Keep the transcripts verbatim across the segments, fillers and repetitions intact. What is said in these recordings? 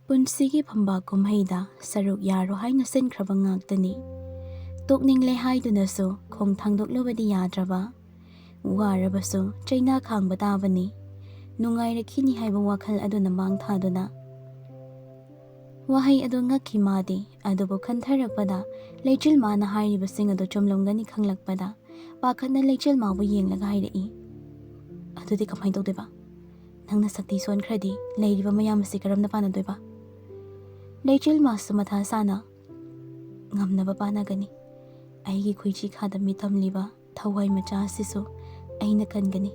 ꯄꯨꯟꯁꯤꯒꯤ ꯐꯝꯕꯥꯛ ꯀꯨꯝꯍꯩꯗ ꯁꯔꯨꯛ ꯌꯥꯔꯣ ꯍꯥꯏꯅ ꯁꯤꯟꯈ꯭ꯔꯕ ꯉꯥꯛꯇꯅꯤ꯫ ꯇꯣꯛꯅꯤꯡꯂꯦ ꯍꯥꯏꯗꯨꯅꯁꯨ ꯈꯣꯡ ꯊꯥꯡꯗꯣꯛꯂꯨꯕꯗꯤ ꯌꯥꯗ꯭ꯔꯕ꯫ ꯋꯥꯔꯕꯁꯨ ꯆꯩꯅꯥ ꯈꯥꯡꯕ ꯇꯥꯕꯅꯤ꯫ ꯅꯨꯡꯉꯥꯏꯔꯛꯈꯤꯅꯤ ꯍꯥꯏꯕ ꯋꯥꯈꯜ ꯑꯗꯨꯅ ꯃꯥꯡ ꯊꯥꯗꯨꯅ꯫ ꯋꯥꯍꯩ ꯑꯗꯨ ꯉꯛꯈꯤ ꯃꯥꯗꯤ, ꯑꯗꯨꯕꯨ ꯈꯟꯊꯔꯛꯄꯗ ꯂꯩꯆꯤꯜ ꯃꯥꯅ ꯍꯥꯏꯔꯤꯕꯁꯤꯡ ꯑꯗꯨ ꯆꯨꯝꯂꯝꯒꯅꯤ ꯈꯪꯂꯛꯄꯗ ꯄꯥꯈꯠꯅ ꯂꯩꯆꯤꯜ ꯃꯥꯕꯨ ꯌꯦꯡꯂꯒ ꯍꯥꯏꯔꯛꯏ, "ꯑꯗꯨꯗꯤ ꯀꯃꯥꯏꯅ ꯇꯧꯗꯣꯏꯕ? ꯅꯪꯅ ꯁꯛꯇꯤ ꯁꯣꯟꯈ꯭ꯔꯗꯤ ꯂꯩꯔꯤꯕ ꯃꯌꯥꯝ ꯑꯁꯤ ꯀꯔꯝꯅ ꯄꯥꯟꯅꯗꯣꯏꯕ?" ꯂꯩꯆꯤꯜ ꯃꯥꯁꯨ ꯃꯊꯥ ꯁꯥꯅ, "ꯉꯝꯅꯕ ꯄꯥꯟꯅꯒꯅꯤ꯫ ꯑꯩꯒꯤ ꯈꯨꯏꯖꯤ ꯈꯥꯗ ꯃꯤꯠ ꯊꯝꯂꯤꯕ ꯊꯋꯥꯏ ꯃꯆꯥ ꯑꯁꯤꯁꯨ ꯑꯩꯅ ꯀꯟꯒꯅꯤ꯫"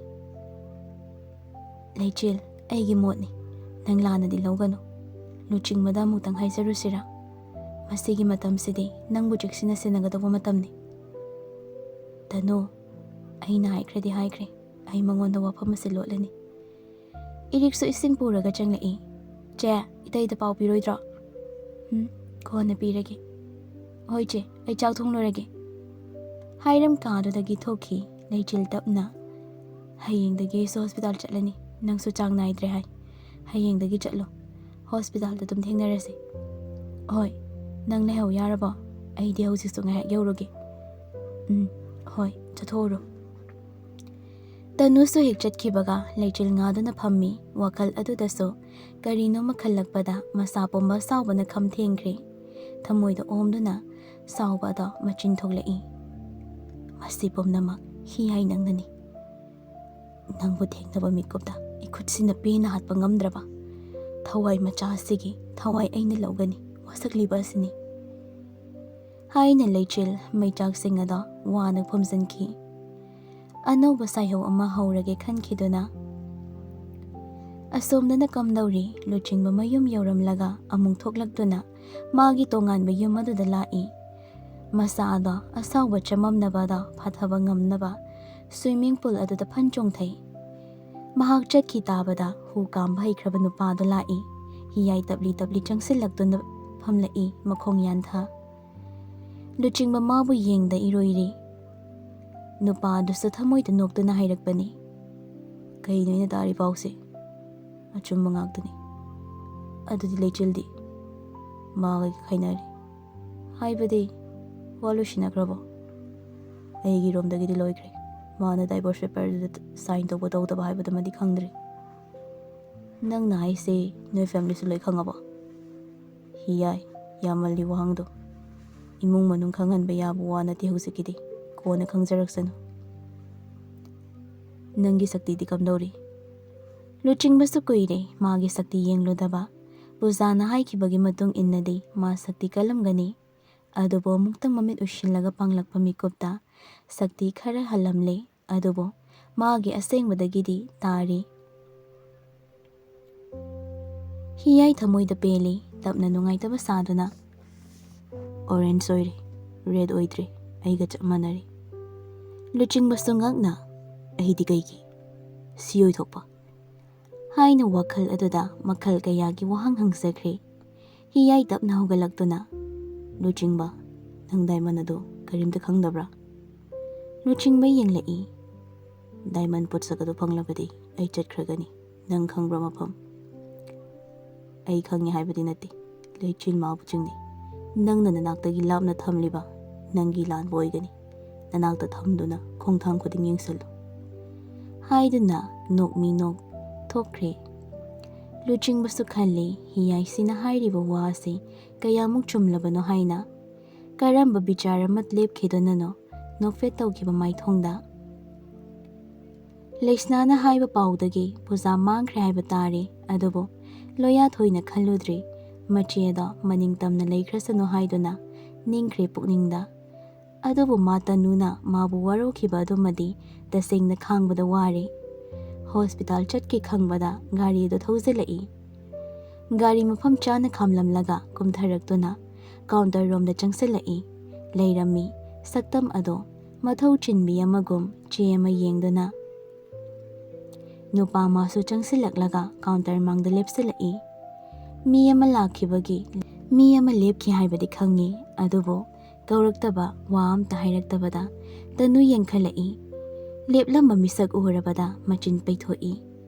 "ꯂꯩꯆꯤꯜ, ꯑꯩꯒꯤ ꯃꯣꯠꯅꯤ, ꯅꯪ ꯂꯥꯟꯅꯗꯤ ꯂꯧꯒꯅꯨ꯫ ꯂꯨꯆꯤꯡꯕꯗ ꯑꯃꯨꯛꯇꯪ ꯍꯥꯏꯖꯔꯨꯁꯤꯔꯥ? ꯃꯁꯤꯒꯤ ꯃꯇꯝꯁꯤꯗꯤ ꯅꯪꯕꯨ ꯆꯦꯛꯁꯤꯟꯅ ꯁꯦꯟꯅꯒꯗꯧꯕ ꯃꯇꯝꯅꯤ꯫" "ꯇꯅꯨ, ꯑꯩꯅ ꯍꯥꯏꯈ꯭ꯔꯗꯤ ꯍꯥꯏꯈ꯭ꯔꯦ, ꯑꯩ ꯃꯉꯣꯟꯗ ꯋꯥꯐꯝ ꯑꯁꯤ ꯂꯣꯠꯂꯅꯤ꯫" ꯏꯔꯤꯛꯁꯨ ꯏꯁꯤꯡ ꯄꯨꯔꯒ ꯆꯪꯂꯛꯏ꯫ "ꯆꯦ, ꯏꯇꯩꯗ ꯄꯥꯎ ꯄꯤꯔꯣꯏꯗ꯭ꯔꯣ?" "ꯎꯝ, ꯀꯣꯟꯅ ꯄꯤꯔꯒꯦ꯫" "ꯍꯣꯏ ꯆꯦ, ꯑꯩ ꯆꯥꯛ ꯊꯣꯡꯂꯨꯔꯒꯦ꯫" ꯍꯥꯏꯔꯝ ꯀꯥꯗꯨꯗꯒꯤ ꯊꯣꯛꯈꯤ ꯂꯩꯆꯤꯜ ꯇꯞꯅ꯫ "ꯍꯌꯦꯡꯗꯒꯤ ꯑꯩꯁꯨ ꯍꯣꯁꯄꯤꯇꯥꯜ ꯆꯠꯂꯅꯤ꯫ ꯅꯪꯁꯨ ꯆꯥꯡ ꯅꯥꯏꯗ꯭ꯔꯦ ꯍꯥꯏ꯫ ꯍꯌꯦꯡꯗꯒꯤ ꯆꯠꯂꯣ꯫ ꯍꯣꯁꯄꯤꯇꯥꯜꯗ ꯑꯗꯨꯝ ꯊꯦꯡꯅꯔꯁꯤ꯫" "ꯍꯣꯏ, ꯅꯪ ꯂꯩꯍꯧ ꯌꯥꯔꯕꯣ? ꯑꯩꯗꯤ ꯍꯧꯖꯤꯛꯁꯨ ꯉꯥꯏꯍꯥꯛ ꯌꯧꯔꯨꯒꯦ꯫" "ꯎꯝ, ꯍꯣꯏ, ꯆꯠꯊꯣꯛꯎꯔꯣ꯫" ꯇꯅꯨꯁꯨ ꯍꯦꯛ ꯆꯠꯈꯤꯕꯒ ꯂꯩꯆꯤꯜ ꯉꯥꯗꯨꯅ ꯐꯝꯃꯤ꯫ ꯋꯥꯈꯜ ꯑꯗꯨꯗꯁꯨ ꯀꯔꯤꯅꯣꯃ ꯈꯜꯂꯛꯄꯗ ꯃꯁꯥ ꯄꯨꯝꯕ ꯁꯥꯎꯕꯅ ꯈꯝ ꯊꯦꯡꯈ꯭ꯔꯦ꯫ ꯊꯃꯣꯏꯗ ꯑꯣꯝꯗꯨꯅ ꯁꯥꯎꯕ ꯑꯗꯣ ꯃꯆꯤꯟ ꯊꯣꯛꯂꯛꯏ꯫ "ꯃꯁꯤ ꯄꯨꯝꯅꯃꯛ ꯍꯤ ꯍꯥꯏ ꯅꯪꯅꯅꯤ꯫ ꯅꯪꯕꯨ ꯊꯦꯡꯅꯕ ꯃꯤꯀꯨꯞꯇ ꯏꯈꯨꯠꯁꯤꯅ ꯄꯦꯟꯅ ꯍꯥꯠꯄ ꯉꯝꯗ꯭ꯔꯕ ꯊꯋꯥꯏ ꯃꯆꯥ ꯑꯁꯤꯒꯤ ꯊꯋꯥꯏ ꯑꯩꯅ ꯂꯧꯒꯅꯤ ꯋꯥꯁꯛꯂꯤꯕ ꯑꯁꯤꯅꯤ꯫" ꯍꯥꯏꯅ ꯂꯩꯆꯤꯜ ꯃꯩꯆꯥꯛꯁꯤꯡ ꯑꯗꯣ ꯋꯥꯅ ꯐꯨꯝꯖꯤꯟꯈꯤ꯫ ꯑꯅꯧꯕ ꯁꯥꯏꯍꯧ ꯑꯃ ꯍꯧꯔꯒꯦ ꯈꯟꯈꯤꯗꯨꯅ ꯑꯁꯣꯝꯗꯅ ꯀꯝꯗꯧꯔꯤ ꯂꯨꯆꯤꯡꯕ ꯃꯌꯨꯝ ꯌꯧꯔꯝꯂꯒ ꯑꯃꯨꯛ ꯊꯣꯛꯂꯛꯇꯨꯅ ꯃꯥꯒꯤ ꯇꯣꯉꯥꯟꯕ ꯌꯨꯝ ꯑꯗꯨꯗ ꯂꯥꯛꯏ꯫ ꯃꯁꯥꯗꯣ ꯑꯁꯥꯎꯕ ꯆꯃꯝꯅꯕꯗꯣ ꯐꯥꯊꯕ ꯉꯝꯅꯕ swimming pool ꯑꯗꯨꯗ ꯐꯟ ꯆꯣꯡꯊꯩ꯫ ꯃꯍꯥꯛ ꯆꯠꯈꯤ ꯇꯥꯕꯗ ꯍꯨ ꯀꯥꯝꯕ ꯍꯩꯈ꯭ꯔꯕ ꯅꯨꯄꯥꯗꯨ ꯂꯥꯛꯏ꯫ ꯍꯤꯌꯥꯏ ꯇꯞꯂꯤ ꯇꯞꯂꯤ ꯆꯪꯁꯤꯜꯂꯛꯇꯨꯅ ꯐꯝꯂꯛꯏ, ꯃꯈꯣꯡ ꯌꯥꯟꯊ꯫ ꯂꯨꯆꯤꯡꯕ ꯃꯥꯕꯨ ꯌꯦꯡꯗ ꯏꯔꯣꯏꯔꯤ꯫ ꯅꯨꯄꯥꯗꯨꯁꯨ ꯊꯃꯣꯏꯗ ꯅꯣꯛꯇꯨꯅ ꯍꯥꯏꯔꯛꯄꯅꯤ, "ꯀꯩꯅꯣ ꯑꯩꯅ ꯇꯥꯔꯤ ꯄꯥꯎꯁꯦ? ꯑꯆꯨꯝꯕ ꯉꯥꯛꯇꯅꯤ꯫" ꯑꯗꯨꯗꯤ ꯂꯩꯆꯤꯜꯗꯤ? ꯃꯥꯒ ꯈꯥꯏꯅꯔꯦ꯫ ꯍꯥꯏꯕꯗꯤ, ꯋꯥ ꯂꯣꯏꯁꯤꯟꯅꯈ꯭ꯔꯕꯣ? ꯑꯩꯒꯤ ꯔꯣꯝꯗꯒꯤꯗꯤ ꯂꯣꯏꯈ꯭ꯔꯦ꯫ ꯃꯥꯅ ꯗꯥꯏꯚꯣꯔꯁ ꯄꯦꯄꯔꯗꯨꯗ ꯁꯥꯏꯟ ꯇꯧꯕ ꯇꯧꯗꯕ ꯍꯥꯏꯕꯗꯨꯃꯗꯤ ꯈꯪꯗ꯭ꯔꯤ꯫ ꯅꯪꯅ ꯍꯥꯏꯁꯦ ꯅꯣꯏ ꯐꯦꯃꯤꯂꯤꯁꯨ ꯂꯣꯏ ꯈꯪꯉꯕꯣ? ꯍꯤ ꯌꯥꯏ, ꯌꯥꯝꯃꯜꯂꯤ ꯋꯥꯍꯪꯗꯣ꯫ ꯏꯃꯨꯡ ꯃꯅꯨꯡ ꯈꯪꯍꯟꯕ ꯌꯥꯕ ꯋꯥ ꯅꯠꯇꯦ ꯍꯧꯖꯤꯛꯀꯤꯗꯤ꯫ ꯀꯣꯟꯅ ꯈꯪꯖꯔꯛꯁꯅꯨ꯫ ꯅꯪꯒꯤ ꯁꯛꯇꯤꯗꯤ ꯀꯝꯗꯧꯔꯤ? ꯂꯨꯆꯤꯡꯕꯁꯨ ꯀꯨꯏꯔꯦ ꯃꯥꯒꯤ ꯁꯛꯇꯤ ꯌꯦꯡꯂꯨꯗꯕ꯫ ꯄꯨꯖꯥꯅ ꯍꯥꯏꯈꯤꯕꯒꯤ ꯃꯇꯨꯡ ꯏꯟꯅꯗꯤ ꯃꯥ ꯁꯛꯇꯤ ꯀꯜꯂꯝꯒꯅꯤ꯫ ꯑꯗꯨꯕꯨ ꯑꯃꯨꯛꯇꯪ ꯃꯃꯤꯠ ꯎꯏꯁꯤꯜꯂꯒ ꯄꯥꯡꯂꯛꯄ ꯃꯤꯀꯨꯞꯇ ꯁꯛꯇꯤ ꯈꯔ ꯍꯜꯂꯝꯂꯦ꯫ ꯑꯗꯨꯕꯨ ꯃꯥꯒꯤ ꯑꯁꯦꯡꯕꯗꯒꯤꯗꯤ ꯇꯥꯔꯤ꯫ ꯍꯤꯌꯥꯏ ꯊꯃꯣꯏꯗ ꯄꯦꯜꯂꯤ, ꯇꯞꯅ ꯅꯨꯡꯉꯥꯏꯇꯕ ꯁꯥꯗꯨꯅ, "ꯑꯣꯔꯦꯟꯖ ꯑꯣꯏꯔꯦ, ꯔꯦꯗ ꯑꯣꯏꯗ꯭ꯔꯦ, ꯑꯩꯒ ꯆꯞ ꯃꯥꯟꯅꯔꯦ"꯫ ꯂꯨꯆꯤꯡꯕꯁꯨ ꯉꯛꯅ, "ꯑꯩꯗꯤ ꯀꯩꯒꯤ? ꯁꯤ ꯑꯣꯏꯊꯣꯛꯄ?" ꯍꯥꯏꯅ ꯋꯥꯈꯜ ꯑꯗꯨꯗ ꯃꯈꯜ ꯀꯌꯥꯒꯤ ꯋꯥꯍꯪ ꯍꯪꯖꯈ꯭ꯔꯦ꯫ ꯍꯤꯌꯥꯏ ꯇꯞꯅ ꯍꯧꯒꯠꯂꯛꯇꯨꯅ, "ꯂꯨꯆꯤꯡꯕ, ꯅꯪ ꯗꯥꯏꯃꯟ ꯑꯗꯨ ꯀꯔꯤꯝꯇ ꯈꯪꯗꯕ꯭ꯔꯥ?" ꯂꯨꯆꯤꯡꯕ ꯌꯦꯡꯂꯛꯏ꯫ "ꯗꯥꯏꯃꯟ ꯄꯣꯠꯁꯛ ꯑꯗꯨ ꯐꯪꯂꯕꯗꯤ ꯑꯩ ꯆꯠꯈ꯭ꯔꯒꯅꯤ꯫ ꯅꯪ ꯈꯪꯕ꯭ꯔꯥ ꯃꯐꯝ?" "ꯑꯩ ꯈꯪꯉꯤ ꯍꯥꯏꯕꯗꯤ ꯅꯠꯇꯦ, ꯂꯩꯆꯤꯜ ꯃꯥꯕꯨ ꯆꯤꯡꯅꯩ꯫ ꯅꯪꯅ ꯅꯅꯥꯛꯇꯒꯤ ꯂꯥꯞꯅ ꯊꯝꯂꯤꯕ ꯅꯪꯒꯤ ꯂꯥꯟꯕ ꯑꯣꯏꯒꯅꯤ꯫ ꯅꯅꯥꯛꯇ ꯊꯝꯗꯨꯅ ꯈꯣꯡꯊꯥꯡ ꯈꯨꯗꯤꯡ ꯌꯦꯡꯁꯤꯜꯂꯨ"꯫ ꯍꯥꯏꯗꯨꯅ ꯅꯣꯛꯃꯤ ꯅꯣꯛ ꯊꯣꯛꯈ꯭ꯔꯦ꯫ ꯂꯨꯆꯤꯡꯕꯁꯨ ꯈꯜꯂꯤ, ꯍꯤꯌꯥꯏꯁꯤꯅ ꯍꯥꯏꯔꯤꯕ ꯋꯥ ꯑꯁꯤ ꯀꯌꯥꯃꯨꯛ ꯆꯨꯝꯂꯕꯅꯣ ꯍꯥꯏꯅ꯫ ꯀꯔꯝꯕ ꯕꯤꯆꯥꯔ ꯑꯃ ꯂꯦꯞꯈꯤꯗꯨꯅꯅꯣ ꯅꯣꯛꯐꯦꯠ ꯇꯧꯈꯤꯕ ꯃꯥꯏꯊꯣꯡꯗ꯫ ꯂꯩꯁꯅꯥꯅ ꯍꯥꯏꯕ ꯄꯥꯎꯗꯒꯤ ꯄꯨꯖꯥ ꯃꯥꯡꯈ꯭ꯔꯦ ꯍꯥꯏꯕ ꯇꯥꯔꯦ, ꯑꯗꯨꯕꯨ ꯂꯣꯌꯥ ꯊꯣꯏꯅ ꯈꯜꯂꯨꯗ꯭ꯔꯤ꯫ ꯃꯆꯦ ꯑꯗꯣ ꯃꯅꯤꯡ ꯇꯝꯅ ꯂꯩꯈ꯭ꯔꯁꯅꯨ ꯍꯥꯏꯗꯨꯅ ꯅꯤꯡꯈ꯭ꯔꯦ ꯄꯨꯛꯅꯤꯡꯗ꯫ ꯑꯗꯨꯕꯨ ꯃꯥ ꯇꯅꯨꯅ ꯃꯥꯕꯨ ꯋꯥꯔꯧꯈꯤꯕ ꯑꯗꯨꯃꯗꯤ ꯇꯁꯦꯡꯅ ꯈꯥꯡꯕꯗ ꯋꯥꯔꯦ꯫ ꯍꯣꯁꯄꯤꯇꯥꯜ ꯆꯠꯀꯦ ꯈꯪꯕꯗ ꯒꯥꯔꯤ ꯑꯗꯨ ꯊꯧꯖꯤꯜꯂꯛꯏ꯫ ꯒꯥꯔꯤ ꯃꯐꯝ ꯆꯥꯅ ꯈꯥꯝꯂꯝꯂꯒ ꯀꯨꯝꯊꯔꯛꯇꯨꯅ ꯀꯥꯎꯟꯇꯔ ꯔꯣꯝꯗ ꯆꯪꯁꯤꯜꯂꯛꯏ꯫ ꯂꯩꯔꯝꯃꯤ ꯁꯛꯇꯝ ꯑꯗꯣ ꯃꯊꯧ ꯆꯤꯟꯕꯤ ꯑꯃꯒꯨꯝ ꯆꯦ ꯑꯃ ꯌꯦꯡꯗꯨꯅ꯫ ꯅꯨꯄꯥ ꯑꯃꯁꯨ ꯆꯪꯁꯤꯜꯂꯛꯂꯒ ꯀꯥꯎꯟꯇꯔ ꯃꯥꯡꯗ ꯂꯦꯞꯁꯤꯜꯂꯛꯏ꯫ ꯃꯤ ꯑꯃ ꯂꯥꯛꯈꯤꯕꯒꯤ, ꯃꯤ ꯑꯃ ꯂꯦꯞꯈꯤ ꯍꯥꯏꯕꯗꯤ ꯈꯪꯉꯤ, ꯑꯗꯨꯕꯨ ꯀꯧꯔꯛꯇꯕ, ꯋꯥ ꯑꯝꯇ ꯍꯥꯏꯔꯛꯇꯕꯗ ꯇꯅꯨ ꯌꯦꯡꯈꯠꯂꯛꯏ꯫ ꯂꯦꯞꯂꯝꯕ ꯃꯤꯁꯛ ꯎꯔꯕꯗ ꯃꯆꯤꯟ ꯄꯩꯊꯣꯛꯏ꯫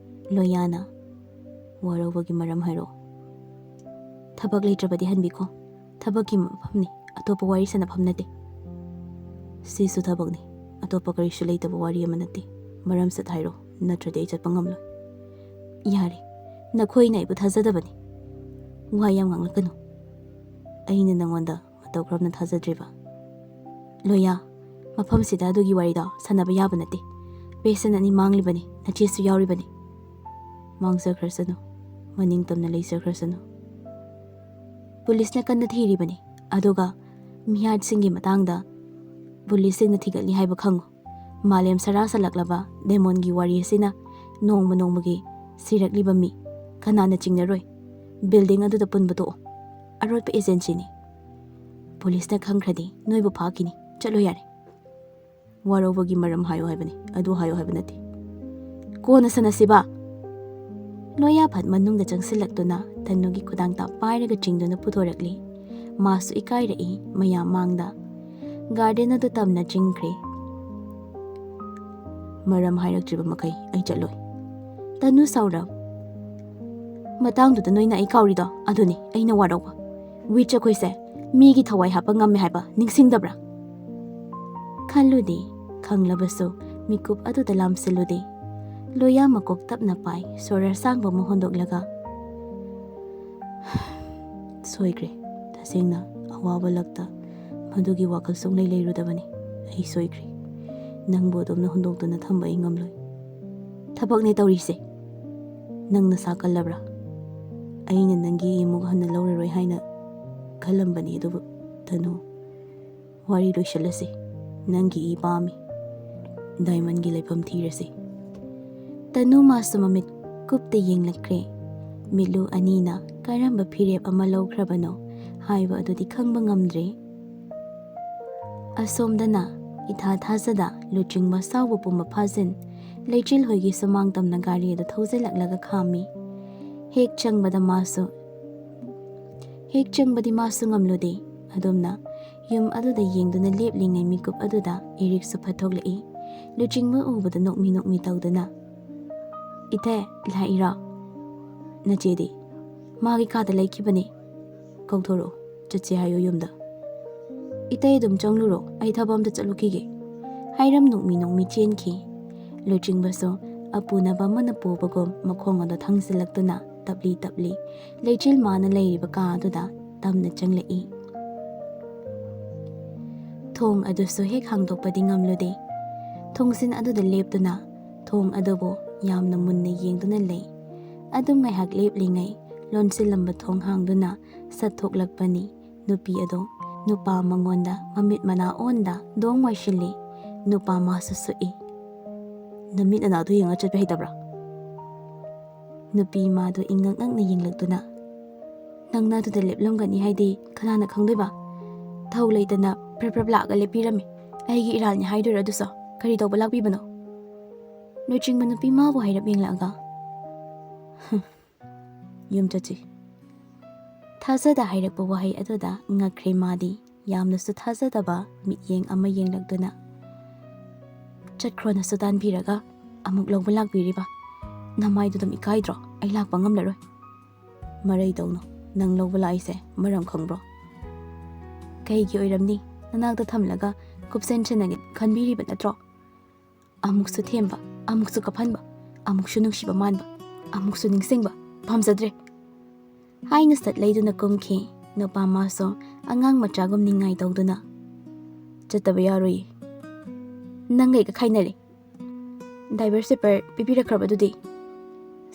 ꯂꯣꯌꯥꯅ, "ꯋꯥꯔꯧꯕꯒꯤ ꯃꯔꯝ ꯍꯥꯏꯔꯛꯑꯣ"꯫ ꯊꯕꯛ ꯂꯩꯇ꯭ꯔꯕꯗꯤ ꯍꯟꯕꯤꯈꯣ꯫ ꯊꯕꯛꯀꯤ ꯃꯐꯝꯅꯤ, ꯑꯇꯣꯞꯄ ꯋꯥꯔꯤ ꯁꯥꯟꯅꯐꯝ ꯅꯠꯇꯦ꯫ ꯁꯤꯁꯨ ꯊꯕꯛꯅꯤ, ꯑꯇꯣꯞꯄ ꯀꯔꯤꯁꯨ ꯂꯩꯇꯕ ꯋꯥꯔꯤ ꯑꯃ ꯅꯠꯇꯦ꯫ ꯃꯔꯝ ꯁꯠ ꯍꯥꯏꯔꯣ, ꯅꯠꯇ꯭ꯔꯗꯤ ꯑꯩ ꯆꯠꯄ ꯉꯝꯂꯣꯏ꯫ ꯌꯥꯔꯦ, ꯅꯈꯣꯏꯅ ꯑꯩꯕꯨ ꯊꯥꯖꯗꯕꯅꯤ꯫ ꯋꯥ ꯌꯥꯝ ꯉꯥꯡꯂꯛꯀꯅꯨ꯫ ꯑꯩꯅ ꯅꯉꯣꯟꯗ ꯃꯇꯧ ꯀꯔꯝꯅ ꯊꯥꯖꯗ꯭ꯔꯤꯕ? ꯂꯣꯌꯥ, ꯃꯐꯝꯁꯤꯗ ꯑꯗꯨꯒꯤ ꯋꯥꯔꯤꯗꯣ ꯁꯥꯟꯅꯕ ꯌꯥꯕ ꯅꯠꯇꯦ꯫ ꯄꯦꯁꯦꯟ ꯑꯅꯤ ꯃꯥꯡꯂꯤꯕꯅꯤ, ꯅꯆꯦꯁꯨ ꯌꯥꯎꯔꯤꯕꯅꯤ꯫ ꯃꯥꯡꯖꯈ꯭ꯔꯁꯅꯨ, ꯃꯅꯤꯡ ꯇꯝꯅ ꯂꯩꯖꯈ꯭ꯔꯁꯅꯨ꯫ ꯄꯨꯂꯤꯁꯅ ꯀꯟꯅ ꯊꯤꯔꯤꯕꯅꯤ, ꯑꯗꯨꯒ ꯃꯤꯍꯥꯠꯁꯤꯡꯒꯤ ꯃꯇꯥꯡꯗ ꯄꯨꯂꯤꯁꯁꯤꯡꯅ ꯊꯤꯒꯠꯂꯤ ꯍꯥꯏꯕ ꯈꯪꯉꯨ꯫ ꯃꯥꯂꯦꯝ ꯁꯔꯥ ꯁꯜꯂꯛꯂꯕ ꯗꯦꯃꯣꯟꯒꯤ ꯋꯥꯔꯤ ꯑꯁꯤꯅ ꯅꯣꯡꯃ ꯅꯣꯡꯃꯒꯤ ꯁꯤꯔꯛꯂꯤꯕ ꯃꯤ ꯀꯅꯥꯅ ꯆꯤꯡꯅꯔꯣꯏ? ꯕꯤꯜꯗꯤꯡ ꯑꯗꯨꯗ ꯄꯨꯟꯕ ꯇꯣꯛꯑꯣ꯫ ꯑꯔꯣꯠꯄ ꯑꯦꯖꯦꯟꯁꯤꯅꯤ꯫ ꯄꯨꯂꯤꯁꯅ ꯈꯪꯈ꯭ꯔꯗꯤ ꯅꯣꯏꯕꯨ ꯐꯥꯈꯤꯅꯤ꯫ ꯆꯠꯂꯣ ꯌꯥꯔꯦ꯫ ꯋꯥꯔꯧꯕꯒꯤ ꯃꯔꯝ ꯍꯥꯏꯌꯣ ꯍꯥꯏꯕꯅꯤ, ꯑꯗꯨ ꯍꯥꯏꯌꯣ ꯍꯥꯏꯕ ꯅꯠꯇꯦ꯫ ꯀꯣꯟꯅ ꯁꯥꯟꯅꯁꯤꯕ꯫ ꯂꯣꯌꯥ ꯐꯠ ꯃꯅꯨꯡꯗ ꯆꯪꯁꯤꯜꯂꯛꯇꯨꯅ ꯇꯟꯅꯨꯒꯤ ꯈꯨꯗꯥꯡ ꯇꯥꯞ ꯄꯥꯏꯔꯒ ꯆꯤꯡꯗꯨꯅ ꯄꯨꯊꯣꯔꯛꯂꯤ꯫ ꯃꯥꯁꯨ ꯏꯀꯥꯏꯔꯛꯏ ꯃꯌꯥꯝ ꯃꯥꯡꯗ꯫ ꯒꯥꯔꯗꯦꯟ ꯑꯗꯨ ꯇꯝꯅ ꯆꯤꯡꯈ꯭ꯔꯦ꯫ ꯃꯔꯝ ꯍꯥꯏꯔꯛꯇ꯭ꯔꯤꯕ ꯃꯈꯩ ꯑꯩ ꯆꯠꯂꯣꯏ꯫ ꯇꯅꯨ ꯁꯥꯎꯔꯞ꯫ ꯃꯇꯥꯡꯗꯨꯗ ꯅꯣꯏꯅ ꯑꯩ ꯀꯥꯎꯔꯤꯗꯣ ꯑꯗꯨꯅꯤ ꯑꯩꯅ ꯋꯥꯔꯧꯕ꯫ ꯋꯤꯆ ꯑꯩꯈꯣꯏꯁꯦ ꯃꯤꯒꯤ ꯊꯋꯥꯏ ꯍꯥꯞꯄ ꯉꯝꯃꯦ ꯍꯥꯏꯕ ꯅꯤꯡꯁꯤꯡꯗꯕ꯭ꯔꯥ? ꯈꯜꯂꯨꯗꯦ, ꯈꯪꯂꯕꯁꯨ ꯃꯤꯀꯨꯞ ꯑꯗꯨꯗ ꯂꯥꯝꯁꯤꯜꯂꯨꯗꯦ꯫ ꯂꯣꯌꯥ ꯃꯀꯣꯛ ꯇꯞꯅ ꯄꯥꯏ, ꯁꯣꯔ ꯑꯁꯥꯡꯕ ꯑꯃ ꯍꯣꯟꯗꯣꯛꯂꯒ, "ꯁꯣꯏꯈ꯭ꯔꯦ꯫ ꯇꯁꯦꯡꯅ ꯑꯋꯥꯕ ꯂꯛꯇ ꯃꯗꯨꯒꯤ ꯋꯥꯈꯜ ꯁꯨꯡꯂꯩ ꯂꯩꯔꯨꯗꯕꯅꯤ꯫ ꯑꯩ ꯁꯣꯏꯈ꯭ꯔꯦ꯫ ꯅꯪꯕꯨ ꯑꯗꯨꯝꯅ ꯍꯨꯟꯗꯣꯛꯇꯨꯅ ꯊꯝꯕ ꯑꯩ ꯉꯝꯂꯣꯏ꯫ ꯊꯕꯛꯅꯦ ꯇꯧꯔꯤꯁꯦ꯫ ꯅꯪ ꯅꯁꯥ ꯀꯜꯂꯕ꯭ꯔꯥ? ꯑꯩꯅ ꯅꯪꯒꯤ ꯏꯃꯨꯡ ꯍꯟꯅ ꯂꯧꯔꯔꯣꯏ ꯍꯥꯏꯅ ꯈꯜꯂꯝꯕꯅꯤ, ꯑꯗꯨꯕꯨ ꯇꯅꯨ, ꯋꯥꯔꯤ ꯂꯣꯏꯁꯤꯜꯂꯁꯤ꯫ ꯅꯪꯒꯤ ꯏ ꯄꯥꯝꯃꯤ꯫ ꯗꯥꯏꯃꯟꯒꯤ ꯂꯩꯐꯝ ꯊꯤꯔꯁꯤ꯫" ꯇꯅꯨ ꯃꯥꯁꯨ ꯃꯃꯤꯠ ꯀꯨꯞꯇ ꯌꯦꯡꯂꯛꯈ꯭ꯔꯦ꯫ ꯃꯤꯠꯂꯨ ꯑꯅꯤꯅ ꯀꯔꯝꯕ ꯐꯤꯔꯦꯞ ꯑꯃ ꯂꯧꯈ꯭ꯔꯕꯅꯣ ꯍꯥꯏꯕ ꯑꯗꯨꯗꯤ ꯈꯪꯕ ꯉꯝꯗ꯭ꯔꯦ꯫ ꯑꯁꯣꯝꯗꯅ ꯏꯊꯥ ꯊꯥꯖꯗ ꯂꯨꯆꯤꯡꯕ ꯁꯥꯎꯕ ꯄꯨꯝꯕ ꯐꯥꯖꯤꯟ ꯂꯩꯆꯤꯜ ꯍꯣꯏꯒꯤ ꯁꯨꯃꯥꯡ ꯇꯝꯅ ꯒꯥꯔꯤ ꯑꯗꯨ ꯊꯧꯖꯤꯜꯂꯛꯂꯒ ꯈꯥꯝꯃꯤ꯫ ꯍꯦꯛ ꯆꯪꯕꯗ ꯃꯥꯁꯨ, ꯍꯦꯛ ꯆꯪꯕꯗꯤ ꯃꯥꯁꯨ ꯉꯝꯂꯨꯗꯦ꯫ ꯑꯗꯨꯝꯅ ꯌꯨꯝ ꯑꯗꯨꯗ ꯌꯦꯡꯗꯨꯅ ꯂꯦꯞꯂꯤꯉꯩ ꯃꯤꯀꯨꯞ ꯑꯗꯨꯗ ꯏꯔꯤꯛꯁꯨ ꯐꯠꯊꯣꯛꯂꯛꯏ꯫ ꯂꯨꯆꯤꯡꯕ ꯎꯕꯗ ꯅꯣꯛꯃꯤ ꯅꯣꯛꯃꯤ ꯇꯧꯗꯨꯅ, "ꯏꯊꯦ, ꯂꯥꯛꯏꯔꯣ?" "ꯅꯆꯦꯗꯤ?" "ꯃꯥꯒꯤ ꯀꯥꯗ ꯂꯩꯈꯤꯕꯅꯦ꯫ "ꯀꯧꯊꯣꯔꯛꯑꯣ, ꯆꯠꯁꯦ ꯍꯥꯏꯌꯣ ꯌꯨꯝꯗ꯫ ꯏꯇꯩ ꯑꯗꯨꯝ ꯆꯪꯂꯨꯔꯣ, ꯑꯩ ꯊꯕꯛ ꯑꯝꯇ ꯆꯠꯂꯨꯈꯤꯒꯦ" ꯍꯥꯏꯔꯝ ꯅꯣꯛꯃꯤ ꯅꯣꯛꯃꯤ ꯆꯦꯟꯈꯤ꯫ ꯂꯨꯆꯤꯡꯕꯁꯨ ꯑꯄꯨꯅꯕ ꯑꯃꯅ ꯄꯨꯕꯒꯨꯝ ꯃꯈꯣꯡ ꯑꯗꯨ ꯊꯥꯡꯖꯤꯜꯂꯛꯇꯨꯅ ꯇꯞꯂꯤ ꯇꯞꯂꯤ ꯂꯩꯆꯤꯜ ꯃꯥꯅ ꯂꯩꯔꯤꯕ ꯀꯥ ꯑꯗꯨꯗ ꯇꯝꯅ ꯆꯪꯂꯛꯏ꯫ ꯊꯣꯡ ꯑꯗꯨꯁꯨ ꯍꯦꯛ ꯍꯥꯡꯗꯣꯛꯄꯗꯤ ꯉꯝꯂꯨꯗꯦ꯫ ꯊꯣꯡꯖꯤꯟ ꯑꯗꯨꯗ ꯂꯦꯞꯇꯨꯅ ꯊꯣꯡ ꯑꯗꯨꯕꯨ ꯌꯥꯝꯅ ꯃꯨꯟꯅ ꯌꯦꯡꯗꯨꯅ ꯂꯩ꯫ ꯑꯗꯨꯝ ꯉꯥꯏꯍꯥꯛ ꯂꯦꯞꯂꯤꯉꯩ ꯂꯣꯟꯁꯤꯜꯂꯝꯕ ꯊꯣꯡ ꯍꯥꯡꯗꯨꯅ ꯁꯠ ꯊꯣꯛꯂꯛꯄꯅꯤ ꯅꯨꯄꯤ ꯑꯗꯣ꯫ ꯅꯨꯄꯥ ꯃꯉꯣꯟꯗ ꯃꯃꯤꯠ ꯃꯅꯥ ꯑꯣꯟꯗ ꯗꯣꯡ ꯋꯥꯏꯁꯤꯜꯂꯤ꯫ ꯅꯨꯄꯥ ꯃꯥꯁꯨ ꯁꯨꯛꯏ꯫ "ꯅꯃꯤꯠ ꯅꯅꯥꯗꯣ ꯌꯦꯡꯉ ꯆꯠꯄ ꯍꯩꯇꯕ꯭ꯔꯥ?" ꯅꯨꯄꯤ ꯃꯥꯗꯨ ꯏꯉꯛ ꯉꯛꯅ ꯌꯦꯡꯂꯛꯇꯨꯅ, "ꯅꯪꯅ ꯑꯗꯨꯗ ꯂꯦꯞꯂꯝꯒꯅꯤ ꯍꯥꯏꯗꯤ ꯀꯅꯥꯅ ꯈꯪꯗꯣꯏꯕ? ꯊꯧ ꯂꯩꯇꯅ ꯄ꯭ꯔꯞ ꯄ꯭ꯔꯞ ꯂꯥꯛꯑꯒ ꯂꯦꯞꯄꯤꯔꯝꯃꯤ꯫ ꯑꯩꯒꯤ ꯏꯔꯥꯜꯅꯤ ꯍꯥꯏꯗꯣꯏꯔꯣ ꯑꯗꯨꯁꯨ? ꯀꯔꯤ ꯇꯧꯕ ꯂꯥꯛꯄꯤꯕꯅꯣ?" ꯂꯨꯆꯤꯡꯕ ꯅꯨꯄꯤ ꯃꯥꯕꯨ ꯍꯥꯏꯔꯞ ꯌꯦꯡꯂꯛꯑꯒ, "ꯍꯨꯝ, ꯌꯨꯝ ꯆꯠꯁꯤ"꯫ ꯊꯥꯖꯗ ꯍꯥꯏꯔꯛꯄ ꯋꯥꯍꯩ ꯑꯗꯨꯗ ꯉꯛꯈ꯭ꯔꯦ ꯃꯥꯗꯤ꯫ ꯌꯥꯝꯅꯁꯨ ꯊꯥꯖꯗꯕ ꯃꯤꯠꯌꯦꯡ ꯑꯃ ꯌꯦꯡꯂꯛꯇꯨꯅ, "ꯆꯠꯈ꯭ꯔꯣꯅꯁꯨ ꯇꯥꯟꯕꯤꯔꯒ ꯑꯃꯨꯛ ꯂꯧꯕ ꯂꯥꯛꯄꯤꯔꯤꯕ? ꯅꯃꯥꯏꯗꯨ ꯑꯗꯨꯝ ꯏꯀꯥꯏꯗ꯭ꯔꯣ? ꯑꯩ ꯂꯥꯛꯄ ꯉꯝꯂꯔꯣꯏ"꯫ "ꯃꯔꯩ ꯇꯧꯅꯨ꯫ ꯅꯪ ꯂꯧꯕ ꯂꯥꯛꯏꯁꯦ ꯃꯔꯝ ꯈꯪꯕ꯭ꯔꯣ?" "ꯀꯩꯒꯤ ꯑꯣꯏꯔꯝꯅꯤ? ꯅꯅꯥꯛꯇ ꯊꯝꯂꯒ ꯀꯨꯞꯁꯦꯟ ꯁꯦꯟꯅꯒꯦ ꯈꯟꯕꯤꯔꯤꯕ ꯅꯠꯇ꯭ꯔꯣ? ꯑꯃꯨꯛꯁꯨ ꯊꯦꯝꯕ, ꯑꯃꯨꯛꯁꯨ ꯀꯞꯍꯟꯕ, ꯑꯃꯨꯛꯁꯨ ꯅꯨꯡꯁꯤꯕ ꯃꯥꯟꯕ, ꯑꯃꯨꯛꯁꯨ ꯅꯤꯡꯁꯤꯡꯕ꯫ ꯄꯥꯝꯖꯗ꯭ꯔꯦ" ꯍꯥꯏꯅ ꯁꯠ ꯂꯩꯗꯨꯅ ꯀꯨꯝꯈꯤ꯫ ꯅꯨꯄꯥ ꯃꯥꯁꯨ ꯑꯉꯥꯡ ꯃꯆꯥꯒꯨꯝ ꯅꯤꯡꯉꯥꯏ ꯇꯧꯗꯨꯅ, "ꯆꯠꯇꯕ ꯌꯥꯔꯣꯏꯌꯦ꯫ ꯅꯪꯒ ꯑꯩꯒ ꯈꯥꯏꯅꯔꯦ꯫ ꯗꯥꯏꯚꯣꯔꯁ ꯄꯦꯄꯔ ꯄꯤꯕꯤꯔꯛꯈ꯭ꯔꯕꯗꯨꯗꯤ?"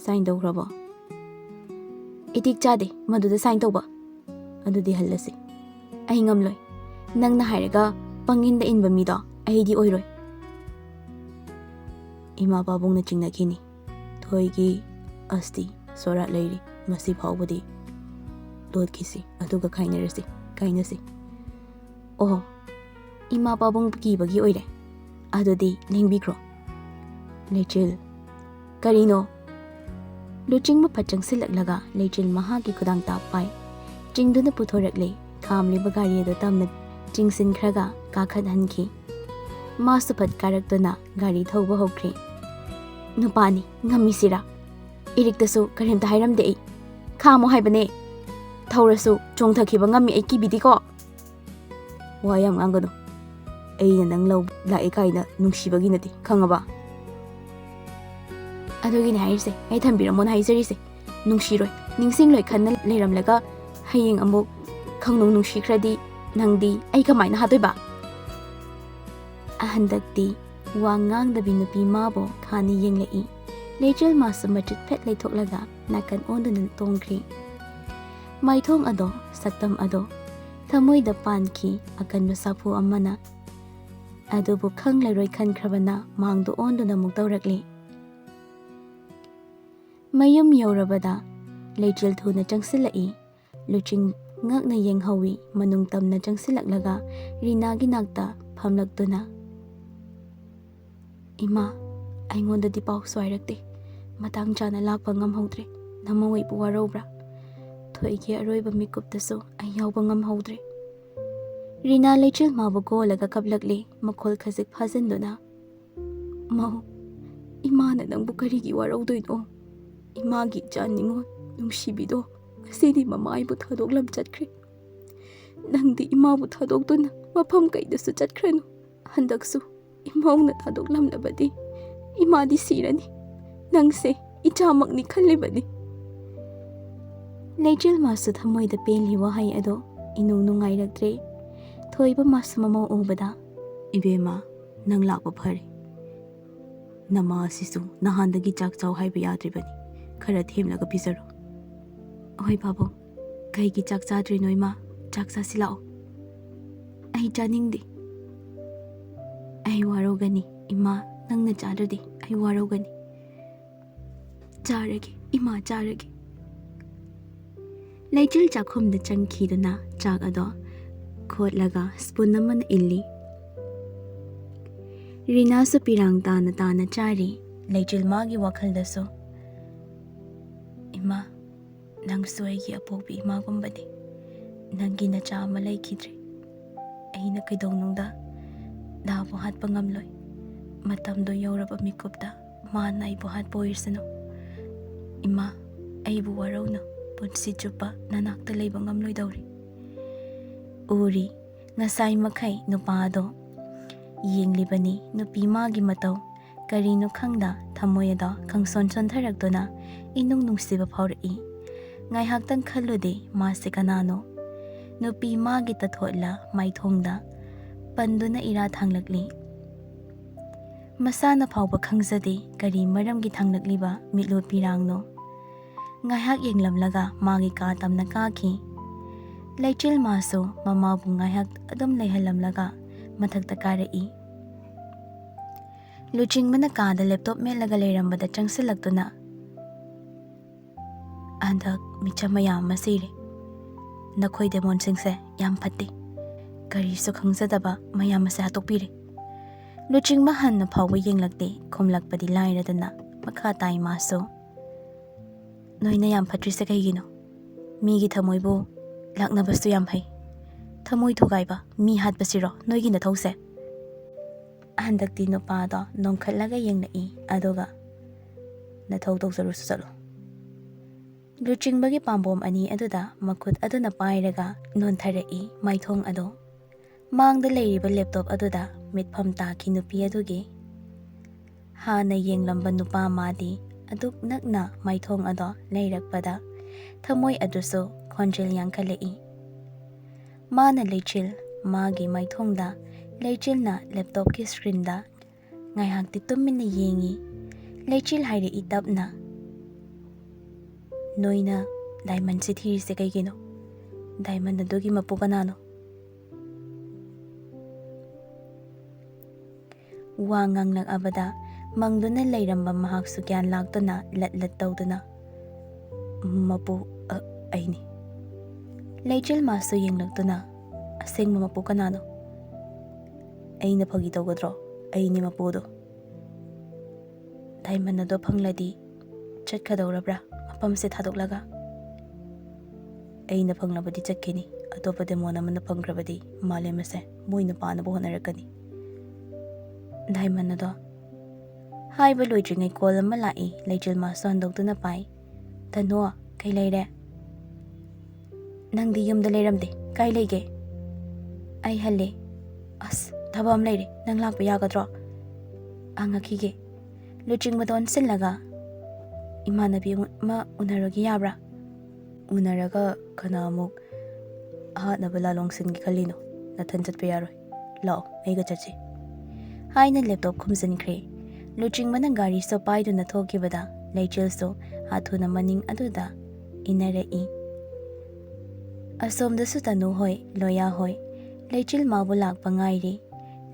"ꯁꯥꯏꯟ ꯇꯧꯈ꯭ꯔꯕꯣ?" "ꯏꯇꯤꯛ ꯆꯥꯗꯦ ꯃꯗꯨꯗ ꯁꯥꯏꯟ ꯇꯧꯕ꯫ ꯑꯗꯨꯗꯤ ꯍꯜꯂꯁꯤ꯫ ꯑꯩ ꯉꯝꯂꯣꯏ꯫ ꯅꯪꯅ ꯍꯥꯏꯔꯒ ꯄꯪꯏꯟꯗ ꯏꯟꯕ ꯃꯤꯗꯣ ꯑꯩꯗꯤ ꯑꯣꯏꯔꯣꯏ"꯫ ꯏꯃꯥ ꯄꯥꯕꯨꯡꯅ ꯆꯤꯡꯅꯈꯤꯅꯤ꯫ "ꯊꯣꯏꯒꯤ ꯑꯁꯇꯤ ꯁꯣꯔꯥꯠ ꯂꯩꯔꯤ, ꯃꯁꯤ ꯐꯥꯎꯕꯗꯤ ꯂꯣꯠꯈꯤꯁꯤ, ꯑꯗꯨꯒ ꯈꯥꯏꯅꯔꯁꯤ, ꯀꯥꯏꯅꯁꯤ"꯫ "ꯑꯣ, ꯏꯃꯥ ꯄꯥꯕꯨꯡ ꯀꯤꯕꯒꯤ ꯑꯣꯏꯔꯦ꯫ ꯑꯗꯨꯗꯤ ꯂꯦꯡꯕꯤꯈ꯭ꯔꯣ"꯫ ꯂꯩꯆꯤꯜ, "ꯀꯔꯤꯅꯣ?" ꯂꯨꯆꯤꯡꯕ ꯐꯠ ꯆꯪꯁꯤꯜꯂꯛꯂꯒ ꯂꯩꯆꯤꯜ ꯃꯍꯥꯛꯀꯤ ꯈꯨꯗꯥꯡ ꯇꯥꯞ ꯄꯥꯏ꯫ ꯆꯤꯡꯗꯨꯅ ꯄꯨꯊꯣꯔꯛꯂꯦ꯫ ꯈꯥꯝꯂꯤꯕ ꯒꯥꯔꯤ ꯑꯗꯨ ꯇꯝꯅ ꯆꯤꯡꯁꯤꯟꯈ꯭ꯔꯒ ꯀꯥꯈꯠꯍꯟꯈꯤ꯫ ꯃꯥꯁꯨ ꯐꯠ ꯀꯥꯔꯛꯇꯨꯅ ꯒꯥꯔꯤ ꯊꯧꯕ ꯍꯧꯈ꯭ꯔꯦ꯫ "ꯅꯨꯄꯥꯅꯤ, ꯉꯝꯃꯤꯁꯤꯔꯥ? ꯏꯔꯤꯛꯇꯁꯨ ꯀꯔꯤꯝꯇ ꯍꯥꯏꯔꯝꯗꯦ ꯑꯩ꯫ ꯈꯥꯝꯃꯣ ꯍꯥꯏꯕꯅꯦ"꯫ ꯊꯧꯔꯁꯨ ꯆꯣꯡꯊꯈꯤꯕ ꯉꯝꯃꯤ, ꯑꯩ ꯀꯤꯕꯤꯗꯦꯀꯣ꯫ ꯋꯥ ꯌꯥꯝ ꯉꯥꯡꯒꯅꯨ꯫ ꯑꯩꯅ ꯅꯪ ꯂꯧ ꯂꯥꯛꯑꯦ ꯀꯥꯏꯅ ꯅꯨꯡꯁꯤꯕꯒꯤ ꯅꯠꯇꯦ, ꯈꯪꯉꯕ? ꯑꯗꯨꯒꯤꯅꯦ ꯍꯥꯏꯔꯤꯁꯦ, ꯑꯩ ꯊꯝꯕꯤꯔꯝꯃꯣꯅ ꯍꯥꯏꯖꯔꯤꯁꯦ꯫ ꯅꯨꯡꯁꯤꯔꯣꯏ, ꯅꯤꯡꯁꯤꯡꯂꯣꯏ ꯈꯟꯅ ꯂꯩꯔꯝꯂꯒ ꯍꯌꯦꯡ ꯑꯃꯨꯛ ꯈꯪꯅꯨꯡ ꯅꯨꯡꯁꯤꯈ꯭ꯔꯗꯤ ꯅꯪꯗꯤ ꯑꯩ ꯀꯃꯥꯏꯅ ꯍꯥꯠꯇꯣꯏꯕ? ꯍꯟꯗꯛꯇꯤ ꯋꯥ ꯉꯥꯡꯗꯕꯤ ꯅꯨꯄꯤ ꯃꯥꯕꯨ ꯈꯥꯅ ꯌꯦꯡꯂꯛꯏ꯫ ꯂꯩꯆꯤꯜ ꯃꯥꯁꯨ ꯃꯆꯤꯠ ꯐꯦꯠ ꯂꯩꯊꯣꯛꯂꯒ ꯅꯥꯀꯟ ꯑꯣꯟꯗꯨꯅ ꯇꯣꯡꯈ꯭ꯔꯤ꯫ ꯃꯥꯏꯊꯣꯡ ꯑꯗꯣ, ꯁꯛꯇꯝ ꯑꯗꯣ ꯊꯃꯣꯏꯗ ꯄꯥꯟꯈꯤ ꯑꯀꯟꯕ ꯁꯥꯐꯨ ꯑꯃꯅ꯫ ꯑꯗꯨꯕꯨ ꯈꯪꯂꯔꯣꯏ ꯈꯟꯈ꯭ꯔꯕꯅ ꯃꯥꯡꯗ ꯑꯣꯟꯗꯨꯅ ꯑꯃꯨꯛ ꯇꯧꯔꯛꯂꯤ꯫ ꯃꯌꯨꯝ ꯌꯧꯔꯕꯗ ꯂꯩꯆꯤꯜ ꯊꯨꯅ ꯆꯪꯁꯤꯜꯂꯛꯏ꯫ ꯂꯨꯆꯤꯡ ꯉꯛꯅ ꯌꯦꯡꯍꯧꯏ꯫ ꯃꯅꯨꯡ ꯇꯝꯅ ꯆꯪꯁꯤꯜꯂꯛꯂꯒ ꯔꯤꯅꯥꯒꯤ ꯅꯥꯛꯇ ꯐꯝꯂꯛꯇꯨꯅ, "ꯏꯃꯥ, ꯑꯩꯉꯣꯟꯗꯗꯤ ꯄꯥꯎꯁꯨ ꯍꯥꯏꯔꯛꯇꯦ꯫ ꯃꯇꯥꯡ ꯆꯥꯅ ꯂꯥꯛꯄ ꯉꯝꯍꯧꯗ꯭ꯔꯦ꯫ ꯅꯃꯧ ꯑꯩꯕꯨ ꯋꯥꯔꯧꯕ꯭ꯔꯥ? ꯊꯣꯏꯒꯤ ꯑꯔꯣꯏꯕ ꯃꯤꯀꯨꯞꯇꯁꯨ ꯑꯩ ꯌꯥꯎꯕ ꯉꯝꯍꯧꯗ꯭ꯔꯦ꯫" ꯔꯤꯅꯥ ꯂꯩꯆꯤꯜ ꯃꯥꯕꯨ ꯀꯣꯜꯂꯒ ꯀꯞꯂꯛꯂꯤ, ꯃꯈꯣꯜ ꯈꯖꯤꯛ ꯐꯥꯖꯤꯟꯗꯨꯅ꯫ "ꯃꯧ, ꯏꯃꯥꯅ ꯅꯪꯕꯨ ꯀꯔꯤꯒꯤ ꯋꯥꯔꯧꯗꯣꯏꯅꯣ? ꯏꯃꯥꯒꯤ ꯏꯆꯥ ꯅꯤꯉꯣꯜ ꯅꯨꯡꯁꯤꯕꯤꯗꯣ ꯉꯁꯤꯗꯤ ꯃꯃꯥ ꯑꯩꯕꯨ ꯊꯥꯗꯣꯛꯂꯝ ꯆꯠꯈ꯭ꯔꯦ꯫ ꯅꯪꯗꯤ ꯏꯃꯥꯕꯨ ꯊꯥꯗꯣꯛꯇꯨꯅ ꯃꯐꯝ ꯀꯩꯗꯁꯨ ꯆꯠꯈ꯭ꯔꯅꯨ꯫ ꯍꯟꯗꯛꯁꯨ ꯏꯃꯧꯅ ꯊꯥꯗꯣꯛꯂꯝꯂꯕꯗꯤ ꯏꯃꯥꯗꯤ ꯁꯤꯔꯅꯤ꯫ ꯅꯪꯁꯦ ꯏꯆꯥꯃꯛꯅꯤ ꯈꯜꯂꯤꯕꯅꯤ꯫" ꯂꯩꯆꯤꯜ ꯃꯥꯁꯨ ꯊꯃꯣꯏꯗ ꯄꯦꯜꯂꯤ ꯋꯥꯍꯩ ꯑꯗꯣ ꯏꯅꯨꯡ ꯅꯨꯡꯉꯥꯏꯔꯛꯇ꯭ꯔꯦ꯫ ꯊꯣꯏꯕ ꯃꯥꯁꯨ ꯃꯃꯧ ꯎꯕꯗ, "ꯏꯕꯦꯝꯃ, ꯅꯪ ꯂꯥꯛꯄ ꯐꯔꯦ꯫ ꯅꯃꯥ ꯑꯁꯤꯁꯨ ꯅꯍꯥꯟꯗꯒꯤ ꯆꯥꯛ ꯆꯥꯎ ꯍꯥꯏꯕ ꯌꯥꯗ꯭ꯔꯤꯕꯅꯤ꯫ ꯈꯔ ꯊꯦꯝꯂꯒ ꯄꯤꯖꯔꯣ꯫" "ꯍꯣꯏ ꯄꯥꯕꯨꯡ, ꯀꯩꯒꯤ ꯆꯥꯛ ꯆꯥꯗ꯭ꯔꯤꯅꯣ ꯏꯃꯥ? ꯆꯥꯛ ꯆꯥꯁꯤ ꯂꯥꯛꯑꯣ꯫" "ꯑꯩ ꯆꯥꯅꯤꯡꯗꯦ꯫ ꯑꯩ ꯋꯥꯔꯧꯒꯅꯤ ꯏꯃꯥ, ꯅꯪꯅ ꯆꯥꯗ꯭ꯔꯗꯤ ꯑꯩ ꯋꯥꯔꯧꯒꯅꯤ꯫" "ꯆꯥꯔꯒꯦ ꯏꯃꯥ, ꯆꯥꯔꯒꯦ꯫" ꯂꯩꯆꯤꯜ ꯆꯥꯛꯈꯨꯝꯗ ꯆꯪꯈꯤꯗꯨꯅ ꯆꯥꯛ ꯑꯗꯣ ꯈꯣꯠꯂꯒ ꯁ꯭ꯄꯨꯟ ꯑꯃꯅ ꯏꯜꯂꯤ꯫ ꯔꯤꯅꯥꯁꯨ ꯄꯤꯔꯥꯡ ꯇꯥꯅ ꯇꯥꯅ ꯆꯥꯔꯤ꯫ ꯂꯩꯆꯤꯜ ꯃꯥꯒꯤ ꯋꯥꯈꯜꯗꯁꯨ, "ꯏꯃꯥ, ꯅꯪꯁꯨ ꯑꯩꯒꯤ ꯑꯄꯣꯛꯄꯤ ꯏꯃꯥꯒꯨꯝꯕꯅꯤ꯫ ꯅꯪꯒꯤ ꯅꯆꯥ ꯑꯃ ꯂꯩꯈꯤꯗ꯭ꯔꯦ꯫ ꯑꯩꯅ ꯀꯩꯗꯧꯅꯨꯡꯗ ꯗꯥꯕꯨ ꯍꯥꯠꯄ ꯉꯝꯂꯣꯏ꯫ ꯃꯇꯝꯗꯣ ꯌꯧꯔꯕ ꯃꯤꯀꯨꯞꯇ ꯃꯥꯅ ꯑꯩꯕꯨ ꯍꯥꯠꯄ ꯑꯣꯏꯔꯁꯅꯨ꯫ ꯏꯃꯥ, ꯑꯩꯕꯨ ꯋꯥꯔꯧꯅꯨ꯫ ꯄꯨꯟꯁꯤ ꯆꯨꯞꯄ ꯅꯅꯥꯛꯇ ꯂꯩꯕ ꯉꯝꯂꯣꯏꯗꯧꯔꯤ꯫ ꯎꯔꯤ, ꯉꯁꯥꯏ ꯃꯈꯩ ꯅꯨꯄꯥ ꯑꯗꯣ ꯌꯦꯡꯂꯤꯕꯅꯤ꯫ ꯅꯨꯄꯤ ꯃꯥꯒꯤ ꯃꯇꯧ ꯀꯔꯤꯅꯣ ꯈꯪꯗ ꯊꯃꯣꯏ ꯑꯗꯣ ꯈꯪꯁꯣꯟ ꯁꯣꯟꯊꯔꯛꯇꯨꯅ ꯏꯅꯨꯡ ꯅꯨꯡꯁꯤꯕ ꯐꯥꯎꯔꯛꯏ꯫ ꯉꯥꯏꯍꯥꯛꯇꯪ ꯈꯜꯂꯨꯗꯦ ꯃꯥꯁꯦ ꯀꯅꯥꯅꯣ? ꯅꯨꯄꯤ ꯃꯥꯒꯤ ꯇꯊꯣꯠꯂ ꯃꯥꯏꯊꯣꯡꯗ ꯄꯟꯗꯨꯅ ꯏꯔꯥ ꯊꯥꯡꯂꯛꯂꯤ꯫ ꯃꯁꯥꯅ ꯐꯥꯎꯕ ꯈꯪꯖꯗꯦ ꯀꯔꯤ ꯃꯔꯝꯒꯤ ꯊꯥꯡꯂꯛꯂꯤꯕ ꯃꯤꯠꯂꯨ ꯄꯤꯔꯥꯡꯅꯣ꯫ ꯉꯥꯏꯍꯥꯛ ꯌꯦꯡꯂꯝꯂꯒ ꯃꯥꯒꯤ ꯀꯥ ꯇꯝꯅ ꯀꯥꯈꯤ꯫ ꯂꯩꯆꯤꯜ ꯃꯥꯁꯨ ꯃꯃꯥꯕꯨ ꯉꯥꯏꯍꯥꯛ ꯑꯗꯨꯝ ꯂꯩꯍꯜꯂꯝꯂꯒ ꯃꯊꯛꯇ ꯀꯥꯔꯛꯏ꯫ ꯂꯨꯆꯤꯡꯕꯅ ꯀꯥꯗ ꯂꯦꯞꯇꯣꯞ ꯃꯦꯠꯂꯒ ꯂꯩꯔꯝꯕꯗ ꯆꯪꯁꯤꯜꯂꯛꯇꯨꯅ, "ꯍꯟꯗꯛ ꯃꯤꯆꯝ ꯃꯌꯥꯝ ꯑꯃ ꯁꯤꯔꯦ꯫ ꯅꯈꯣꯏ ꯗꯦꯃꯣꯟꯁꯤꯡꯁꯦ ꯌꯥꯝ ꯐꯠꯇꯦ꯫ ꯀꯔꯤꯁꯨ ꯈꯪꯖꯗꯕ ꯃꯌꯥꯝ ꯑꯁꯦ ꯍꯥꯠꯇꯣꯛꯄꯤꯔꯦ꯫" ꯂꯨꯆꯤꯡꯕ ꯍꯟꯅ ꯐꯥꯎꯕ ꯌꯦꯡꯂꯛꯇꯦ, ꯈꯨꯝꯂꯛꯄꯗꯤ ꯂꯥꯏꯔꯗꯅ ꯃꯈꯥ ꯇꯥꯏ ꯃꯥꯁꯨ, "ꯅꯣꯏꯅ ꯌꯥꯝ ꯐꯠꯇ꯭ꯔꯤꯁꯦ ꯀꯩꯒꯤꯅꯣ? ꯃꯤꯒꯤ ꯊꯃꯣꯏꯕꯨ ꯂꯥꯛꯅꯕꯁꯨ ꯌꯥꯝ ꯍꯩ꯫ ꯊꯃꯣꯏ ꯊꯨꯒꯥꯏꯕ, ꯃꯤ ꯍꯥꯠꯄꯁꯤꯔꯣ ꯅꯣꯏꯒꯤ ꯅꯊꯧꯁꯦ?" ꯍꯟꯗꯛꯇꯤ ꯅꯨꯄꯥꯗꯣ ꯅꯣꯡꯈꯠꯂꯒ ꯌꯦꯡꯂꯛꯏ, ꯑꯗꯨꯒ, "ꯅꯊꯧ ꯇꯧꯖꯔꯨꯁꯨ ꯆꯠꯂꯣ꯫" ꯂꯨꯆꯤꯡꯕꯒꯤ ꯄꯥꯝꯕꯣꯝ ꯑꯅꯤ ꯑꯗꯨꯗ ꯃꯈꯨꯠ ꯑꯗꯨꯅ ꯄꯥꯏꯔꯒ ꯅꯣꯟꯊꯔꯛꯏ ꯃꯥꯏꯊꯣꯡ ꯑꯗꯣ꯫ ꯃꯥꯡꯗ ꯂꯩꯔꯤꯕ ꯂꯦꯞꯇꯣꯞ ꯑꯗꯨꯗ ꯃꯤꯠꯐꯝ ꯇꯥꯈꯤ ꯅꯨꯄꯤ ꯑꯗꯨꯒꯤ꯫ ꯍꯥꯟꯅ ꯌꯦꯡꯂꯝꯕ ꯅꯨꯄꯥ ꯃꯥꯗꯤ ꯑꯗꯨꯛ ꯅꯛꯅ ꯃꯥꯏꯊꯣꯡ ꯑꯗꯣ ꯂꯩꯔꯛꯄꯗ ꯊꯃꯣꯏ ꯑꯗꯨꯁꯨ ꯈꯣꯟꯖꯦꯜ ꯌꯥꯡꯈꯠꯂꯛꯏ꯫ ꯃꯥꯅ ꯂꯩꯆꯤꯜ, ꯃꯥꯒꯤ ꯃꯥꯏꯊꯣꯡꯗ, ꯂꯩꯆꯤꯜꯅ ꯂꯦꯞꯇꯣꯞꯀꯤ ꯁ꯭ꯀ꯭ꯔꯤꯟꯗ ꯉꯥꯏꯍꯥꯛꯇꯤ ꯇꯨꯃꯤꯟꯅ ꯌꯦꯡꯉꯤ꯫ ꯂꯩꯆꯤꯜ ꯍꯥꯏꯔꯛꯏ ꯇꯞꯅ, "ꯅꯣꯏꯅ ꯗꯥꯏꯃꯟꯁꯦ ꯊꯤꯔꯤꯁꯦ ꯀꯩꯒꯤꯅꯣ? ꯗꯥꯏꯃꯟ ꯑꯗꯨꯒꯤ ꯃꯄꯨ ꯀꯅꯥꯅꯣ?" ꯋꯥ ꯉꯥꯡꯂꯛꯑꯕꯗ ꯃꯪꯗꯨꯅ ꯂꯩꯔꯝꯕ ꯃꯍꯥꯛꯁꯨ ꯒ꯭ꯌꯥꯟ ꯂꯥꯛꯇꯨꯅ ꯂꯠ ꯂꯠ ꯇꯧꯗꯨꯅ, "ꯃꯄꯨ, ꯑ, ꯑꯩꯅꯤ꯫" ꯂꯩꯆꯤꯜ ꯃꯥꯁꯨ ꯌꯦꯡꯂꯛꯇꯨꯅ, "ꯑꯁꯦꯡꯕ ꯃꯄꯨ ꯀꯅꯥꯅꯣ?" "ꯑꯩꯅ ꯐꯥꯒꯤ ꯇꯧꯒꯗ꯭ꯔꯣ? ꯑꯩꯅꯤ ꯃꯄꯨꯗꯣ꯫ ꯗꯥꯏꯃꯟ ꯑꯗꯣ ꯐꯪꯂꯗꯤ ꯆꯠꯀꯗꯧꯔꯕ꯭ꯔꯥ ꯃꯐꯝꯁꯦ ꯊꯥꯗꯣꯛꯂꯒ?" "ꯑꯩꯅ ꯐꯪꯂꯕꯗꯤ ꯆꯠꯈꯤꯅꯤ, ꯑꯇꯣꯞꯄ ꯗꯦꯃꯣꯟ ꯑꯃꯅ ꯐꯪꯈ꯭ꯔꯕꯗꯤ ꯃꯥꯂꯦꯝ ꯑꯁꯦ ꯃꯣꯏꯅ ꯄꯥꯅꯕ ꯍꯣꯠꯅꯔꯛꯀꯅꯤ꯫" ꯗꯥꯏꯃꯟ ꯑꯗꯣ ꯍꯥꯏꯕ ꯂꯣꯏꯗ꯭ꯔꯤꯉꯩ ꯀꯣꯜ ꯑꯃ ꯂꯥꯛꯏ꯫ ꯂꯩꯆꯤꯜ ꯃꯥꯁꯨ ꯍꯟꯗꯣꯛꯇꯨꯅ ꯄꯥꯏ꯫ "ꯇꯅꯨ, ꯀꯩ ꯂꯩꯔꯦ?" "ꯅꯪꯗꯤ ꯌꯨꯝꯗ ꯂꯩꯔꯝꯗꯦ, ꯀꯥꯏ ꯂꯩꯒꯦ?" "ꯑꯩ ꯍꯜꯂꯦ꯫ ꯑꯁ, ꯊꯕꯛ ꯑꯃ ꯂꯩꯔꯦ, ꯅꯪ ꯂꯥꯛꯄ ꯌꯥꯒꯗ꯭ꯔꯣ?" "ꯑꯥ, ꯉꯥꯏꯈꯤꯒꯦ꯫" ꯂꯨꯆꯤꯡꯕꯗ ꯑꯣꯟꯁꯤꯜꯂꯒ, "ꯏꯃꯥꯟꯅꯕꯤ ꯑꯃ ꯎꯅꯔꯨꯒꯦ ꯌꯥꯕ꯭ꯔꯥ?" "ꯎꯅꯔꯒ ꯀꯅꯥ ꯑꯃꯨꯛ ꯍꯥꯠꯅꯕ ꯂꯥꯂꯣꯡ ꯁꯤꯟꯒꯦ ꯈꯜꯂꯤꯅꯣ? ꯅꯊꯟ ꯆꯠꯄ ꯌꯥꯔꯣꯏ꯫ ꯂꯥꯛꯑꯣ, ꯑꯩꯒ ꯆꯠꯁꯤ," ꯍꯥꯏꯅ ꯂꯦꯞꯇꯣꯞ ꯈꯨꯝꯖꯤꯟꯈ꯭ꯔꯦ꯫ ꯂꯨꯆꯤꯡꯕꯅ ꯒꯥꯔꯤꯁꯨ ꯄꯥꯏꯗꯨꯅ ꯊꯣꯛꯈꯤꯕꯗ ꯂꯩꯆꯤꯜꯁꯨ ꯍꯥꯊꯨꯅ ꯃꯅꯤꯡ ꯑꯗꯨꯗ ꯏꯟꯅꯔꯛꯏ꯫ ꯑꯁꯣꯝꯗꯁꯨ ꯇꯅꯨ ꯍꯣꯏ, ꯂꯣꯌꯥ ꯍꯣꯏ꯫ ꯂꯩꯆꯤꯜ ꯃꯥꯕꯨ ꯂꯥꯛꯄ ꯉꯥꯏꯔꯤ꯫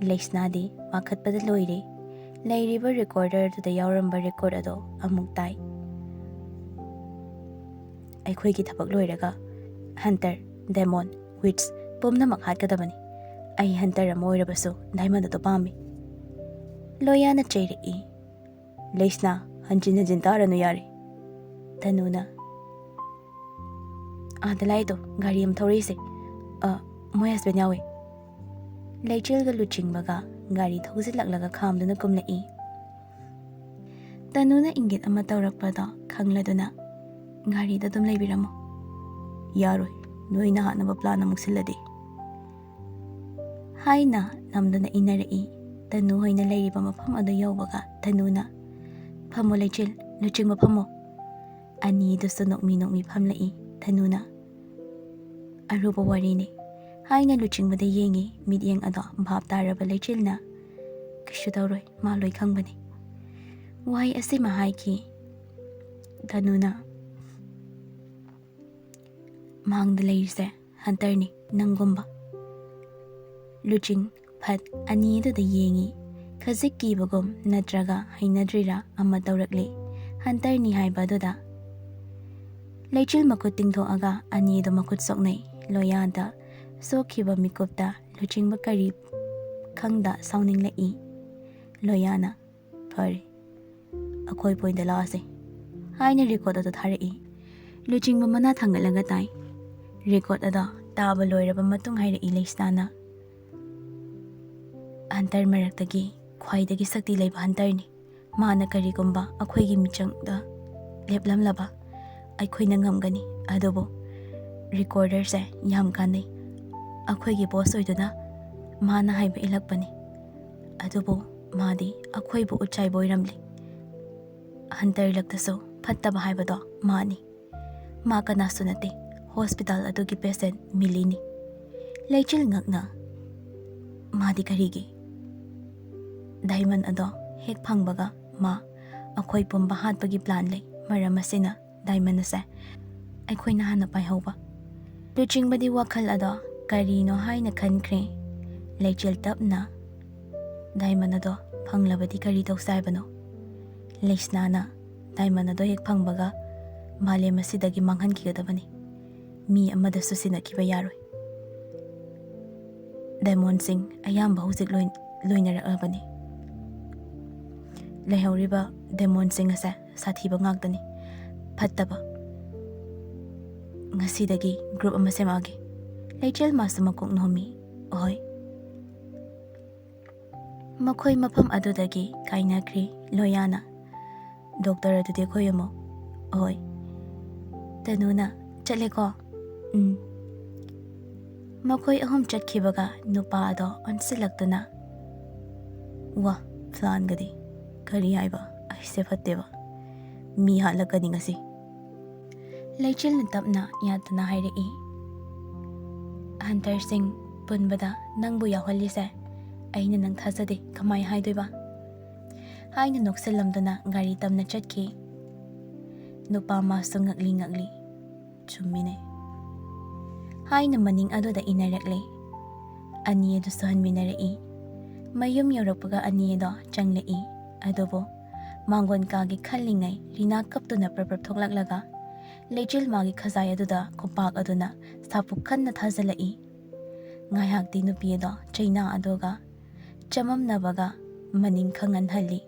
ꯂꯩꯁꯅꯥꯗꯤ ꯄꯥꯈꯠꯄꯗ ꯂꯣꯏꯔꯦ꯫ ꯂꯩꯔꯤꯕ ꯔꯦꯀꯣꯔꯗꯔꯗꯨꯗ ꯌꯥꯎꯔꯝꯕ ꯔꯦꯀꯣꯔꯗ ꯑꯗꯣ ꯑꯃꯨꯛ ꯇꯥꯏ꯫ "ꯑꯩꯈꯣꯏꯒꯤ ꯊꯕꯛ ꯂꯣꯏꯔꯒ ꯍꯟꯇꯔ, ꯗꯦꯃꯣꯟ, ꯋꯤꯠꯆ ꯄꯨꯝꯅꯃꯛ ꯍꯥꯠꯀꯗꯕꯅꯤ꯫ ꯑꯩ ꯍꯟꯇꯔ ꯑꯃ ꯑꯣꯏꯔꯕꯁꯨ ꯗꯥꯏꯃꯟ ꯑꯗꯨ ꯄꯥꯝꯃꯤ꯫" ꯂꯣꯌꯥꯅ ꯆꯩꯔꯛꯏ꯫ "ꯂꯩꯁꯅꯥ, ꯍꯟꯖꯤꯟ ꯍꯟꯖꯤꯟ ꯇꯥꯔꯅꯨ ꯌꯥꯔꯦ꯫" ꯇꯅꯨꯅ, "ꯑꯥꯗ ꯂꯥꯛꯏꯗꯣ, ꯒꯥꯔꯤ ꯑꯃ ꯊꯧꯔꯛꯏꯁꯦ꯫ ꯑ, ꯃꯣꯏ ꯍꯁꯕꯦꯟ ꯌꯥꯎꯋꯦ꯫" ꯂꯩꯆꯤꯜꯒ ꯂꯨꯆꯤꯡꯕꯒ ꯒꯥꯔꯤ ꯊꯧꯖꯤꯜꯂꯛꯂꯒ ꯈꯥꯝꯗꯨꯅ ꯀꯨꯝꯂꯛꯏ꯫ ꯇꯅꯨꯅ ꯏꯪꯒꯤꯠ ꯑꯃ ꯇꯧꯔꯛꯄꯗꯣ ꯈꯪꯂꯗꯨꯅ, "ꯒꯥꯔꯤꯗ ꯑꯗꯨꯝ ꯂꯩꯕꯤꯔꯝꯃꯣ꯫" "ꯌꯥꯔꯣꯏ, ꯅꯣꯏꯅ ꯍꯥꯠꯅꯕ ꯄ꯭ꯂꯥꯟ ꯑꯃꯨꯛ ꯁꯤꯜꯂꯗꯤ꯫" ꯍꯥꯏꯅ ꯅꯝꯗꯨꯅ ꯏꯟꯅꯔꯛꯏ꯫ ꯇꯅꯨ ꯍꯣꯏꯅ ꯂꯩꯔꯤꯕ ꯃꯐꯝ ꯑꯗꯨ ꯌꯧꯕꯒ ꯇꯅꯨꯅ, "ꯐꯝꯃꯣ ꯂꯩꯆꯤꯜ, ꯂꯨꯆꯤꯡꯕ ꯐꯝꯃꯣ꯫" ꯑꯅꯤꯗꯨꯁꯨ ꯅꯣꯛꯃꯤ ꯅꯣꯛꯃꯤ ꯐꯝꯂꯛꯏ꯫ ꯇꯅꯨꯅ, "ꯑꯔꯨꯕ ꯋꯥꯔꯤꯅꯤ," ꯍꯥꯏꯅ ꯂꯨꯆꯤꯡꯕꯗ ꯌꯦꯡꯉꯤ꯫ ꯃꯤꯠꯌꯦꯡ ꯑꯗꯣ ꯚꯥꯞ ꯇꯥꯔꯕ ꯂꯩꯆꯤꯜꯅ, "ꯀꯩꯁꯨ ꯇꯧꯔꯣꯏ, ꯃꯥ ꯂꯣꯏ ꯈꯪꯕꯅꯤ꯫" ꯋꯥꯍꯩ ꯑꯁꯤꯃ ꯍꯥꯏꯈꯤ꯫ ꯇꯅꯨꯅ, "ꯃꯥꯡꯗ ꯂꯩꯔꯤꯁꯦ ꯍꯟꯇꯔꯅꯤ, ꯅꯪꯒꯨꯝꯕ꯫" ꯂꯨꯆꯤꯡ ꯐꯠ ꯑꯅꯤꯗꯨꯗ ꯌꯦꯡꯉꯤ꯫ ꯈꯖꯤꯛ ꯀꯤꯕꯒꯨꯝ ꯅꯠꯇ꯭ꯔꯒ ꯍꯩꯅꯗ꯭ꯔꯤꯔꯥ ꯑꯃ ꯇꯧꯔꯛꯂꯤ꯫ "ꯍꯟꯇꯔꯅꯤ ꯍꯥꯏꯕ ꯑꯗꯨꯗ?" ꯂꯩꯆꯤꯜ ꯃꯈꯨꯠ ꯇꯤꯡꯊꯣꯛꯑꯒ ꯑꯅꯤꯗꯨ ꯃꯈꯨꯠ ꯁꯣꯛꯅꯩ꯫ ꯂꯣꯌꯥꯗ ꯁꯣꯛꯈꯤꯕ ꯃꯤꯀꯨꯞꯇ ꯂꯨꯆꯤꯡꯕ ꯀꯔꯤ ꯈꯪꯗ ꯁꯥꯎꯅꯤꯡꯂꯛꯏ꯫ ꯂꯣꯌꯥꯅ, "ꯐꯔꯦ, ꯑꯩꯈꯣꯏ ꯄꯣꯏꯟꯗ ꯂꯥꯛꯑꯁꯦ," ꯍꯥꯏꯅ ꯔꯦꯀꯣꯔꯗ ꯑꯗꯨ ꯊꯥꯔꯛꯏ꯫ ꯂꯨꯆꯤꯡꯕ ꯃꯅꯥ ꯊꯥꯡꯒꯠꯂꯒ ꯇꯥꯏ꯫ ꯔꯦꯀꯣꯔꯗ ꯑꯗꯣ ꯇꯥꯕ ꯂꯣꯏꯔꯕ ꯃꯇꯨꯡ ꯍꯥꯏꯔꯛꯏ ꯂꯩꯁꯅꯥꯅ, "ꯍꯟꯇꯔ ꯃꯔꯛꯇꯒꯤ ꯈ꯭ꯋꯥꯏꯗꯒꯤ ꯁꯛꯇꯤ ꯂꯩꯕ ꯍꯟꯇꯔꯅꯤ꯫ ꯃꯥꯅ ꯀꯔꯤꯒꯨꯝꯕ ꯑꯩꯈꯣꯏꯒꯤ ꯃꯤꯆꯪꯗ ꯂꯦꯞꯂꯝꯂꯕ ꯑꯩꯈꯣꯏꯅ ꯉꯝꯒꯅꯤ, ꯑꯗꯨꯕꯨ ꯔꯤꯀꯣꯔꯗꯔꯁꯦ ꯌꯥꯝ ꯀꯥꯟꯅꯩ꯫ ꯑꯩꯈꯣꯏꯒꯤ ꯕꯣꯁ ꯑꯣꯏꯗꯨꯅ ꯃꯥꯅ ꯍꯥꯏꯕ ꯏꯜꯂꯛꯄꯅꯤ꯫ ꯑꯗꯨꯕꯨ ꯃꯥꯗꯤ ꯑꯩꯈꯣꯏꯕꯨ ꯎꯠꯆꯥꯏꯕ ꯑꯣꯏꯔꯝꯂꯦ꯫ ꯍꯟꯇꯔ ꯂꯛꯇꯁꯨ ꯐꯠꯇꯕ ꯍꯥꯏꯕꯗꯣ ꯃꯥꯅꯤ꯫ ꯃꯥ ꯀꯅꯥꯁꯨ ꯅꯠꯇꯦ, ꯍꯣꯁꯄꯤꯇꯥꯜ ꯑꯗꯨꯒꯤ ꯄꯦꯁꯦꯟ ꯃꯤꯂꯤꯅꯤ꯫ ꯂꯩꯆꯤꯜ ꯉꯛꯅ, "ꯃꯥꯗꯤ ꯀꯔꯤꯒꯤ?" "ꯗꯥꯏꯃꯟ ꯑꯗꯣ ꯍꯦꯛ ꯐꯪꯕꯒ ꯃꯥ ꯑꯩꯈꯣꯏ ꯄꯨꯝꯕ ꯍꯥꯠꯄꯒꯤ ꯄ꯭ꯂꯥꯟ ꯂꯩ꯫ ꯃꯔꯝ ꯑꯁꯤꯅ ꯗꯥꯏꯃꯟ ꯑꯁꯦ ꯑꯩꯈꯣꯏꯅ ꯍꯥꯟꯅ ꯄꯥꯏꯍꯧꯕ"꯫ ꯂꯨꯆꯤꯡꯕꯗꯤ ꯋꯥꯈꯜ ꯑꯗꯣ ꯀꯔꯤꯅꯣ ꯍꯥꯏꯅ ꯈꯟꯈ꯭ꯔꯦ꯫ ꯂꯩꯆꯤꯜ ꯇꯞꯅ, "ꯗꯥꯏꯃꯟ ꯑꯗꯣ ꯐꯪꯂꯕꯗꯤ ꯀꯔꯤ ꯇꯧꯁꯦ ꯍꯥꯏꯕꯅꯣ?" ꯂꯩꯁꯅꯥꯅ, "ꯗꯥꯏꯃꯟ ꯑꯗꯣ ꯍꯦꯛ ꯐꯪꯕꯒ ꯃꯥꯂꯦꯝ ꯑꯁꯤꯗꯒꯤ ꯃꯥꯡꯍꯟꯈꯤꯒꯗꯕꯅꯤ꯫ ꯃꯤ ꯑꯃꯗꯁꯨ ꯁꯤꯟꯅꯈꯤꯕ ꯌꯥꯔꯣꯏ꯫ ꯗꯥꯏꯃꯣꯟꯁꯤꯡ ꯑꯌꯥꯝꯕ ꯍꯧꯖꯤꯛ ꯂꯣꯏ-, ꯂꯣꯏꯅꯔꯛꯂꯕꯅꯤ꯫ ꯂꯩꯍꯧꯔꯤꯕ ꯗꯥꯏꯃꯣꯟꯁꯤꯡ ꯑꯁꯦ ꯁꯥꯊꯤꯕ ꯉꯥꯛꯇꯅꯤ꯫ ꯐꯠꯇꯕ꯫ ꯉꯁꯤꯗꯒꯤ ꯒ꯭ꯔꯨꯞ ꯑꯃ ꯁꯦꯝꯃꯛꯑꯒꯦ"꯫ ꯂꯩꯆꯤꯜ ꯃꯥꯁꯨ ꯃꯀꯣꯛ ꯅꯣꯝꯃꯤ꯫ "ꯑꯍꯣꯏ"꯫ ꯃꯈꯣꯏ ꯃꯐꯝ ꯑꯗꯨꯗꯒꯤ ꯀꯥꯏꯅꯈ꯭ꯔꯤ꯫ ꯂꯣꯌꯥꯅ, "ꯗꯣꯛꯇꯔ ꯑꯗꯨꯗꯤ ꯑꯩꯈꯣꯏ ꯑꯃꯨꯛ"꯫ "ꯑꯍꯣꯏ"꯫ ꯇꯅꯨꯅ, "ꯆꯠꯂꯦꯀꯣ"꯫ "ꯎꯝ"꯫ ꯃꯈꯣꯏ ꯑꯍꯨꯝ ꯆꯠꯈꯤꯕꯒ ꯅꯨꯄꯥ ꯑꯗꯣ ꯑꯣꯟꯁꯤꯜꯂꯛꯇꯨꯅ, "ꯋꯥ, ꯄ꯭ꯂꯥꯟꯒꯗꯤ꯫ ꯀꯔꯤ ꯍꯥꯏꯕ? ꯑꯩꯁꯦ ꯐꯠꯇꯦꯕ꯫ ꯃꯤ ꯍꯥꯠꯂꯛꯀꯅꯤ ꯉꯁꯤ"꯫ ꯂꯩꯆꯤꯜꯅ ꯇꯞꯅ ꯌꯥꯠꯇꯨꯅ ꯍꯥꯏꯔꯛꯏ, "ꯍꯟꯇꯔꯁꯤꯡ ꯄꯨꯟꯕꯗ ꯅꯪꯕꯨ ꯌꯥꯎꯍꯜꯂꯤꯁꯦ ꯑꯩꯅ ꯅꯪ ꯊꯥꯖꯗꯦ, ꯀꯃꯥꯏ ꯍꯥꯏꯗꯣꯏꯕ?" ꯍꯥꯏꯅ ꯅꯣꯛꯁꯤꯜꯂꯝꯗꯨꯅ ꯒꯥꯔꯤ ꯇꯝꯅ ꯆꯠꯈꯤ꯫ ꯅꯨꯄꯥ ꯃꯥꯁꯨ ꯉꯛꯂꯤ ꯉꯛꯂꯤ꯫ "ꯆꯨꯝꯃꯤꯅꯦ" ꯍꯥꯏꯅ ꯃꯅꯤꯡ ꯑꯗꯨꯗ ꯏꯟꯅꯔꯛꯂꯦ꯫ ꯑꯅꯤ ꯑꯗꯨꯁꯨ ꯍꯟꯃꯤꯟꯅꯔꯛꯏ꯫ ꯃꯌꯨꯝ ꯌꯧꯔꯛꯄꯒ ꯑꯅꯤ ꯑꯗꯣ ꯆꯪꯂꯛꯏ꯫ ꯑꯗꯨꯕꯨ ꯃꯥꯡꯒꯣꯟ ꯀꯥꯒꯦ ꯈꯜꯂꯤꯉꯩ ꯔꯤꯅꯥ ꯀꯞꯇꯨꯅ ꯄ꯭ꯔꯞ ꯄ꯭ꯔꯞ ꯊꯣꯛꯂꯛꯂꯒ ꯂꯩꯆꯤꯜ ꯃꯥꯒꯤ ꯈꯖꯥꯏ ꯑꯗꯨꯗ ꯈꯨꯄꯥꯛ ꯑꯗꯨꯅ ꯁꯥꯄꯨ ꯀꯟꯅ ꯊꯥꯖꯤꯜꯂꯛꯏ꯫ ꯉꯥꯏꯍꯥꯛꯇꯤ ꯅꯨꯄꯤ ꯑꯗꯣ ꯆꯩꯅꯥ ꯑꯗꯨꯒ ꯆꯃꯝꯅꯕꯒ ꯃꯅꯤꯡ ꯈꯪꯍꯟꯍꯜꯂꯤ꯫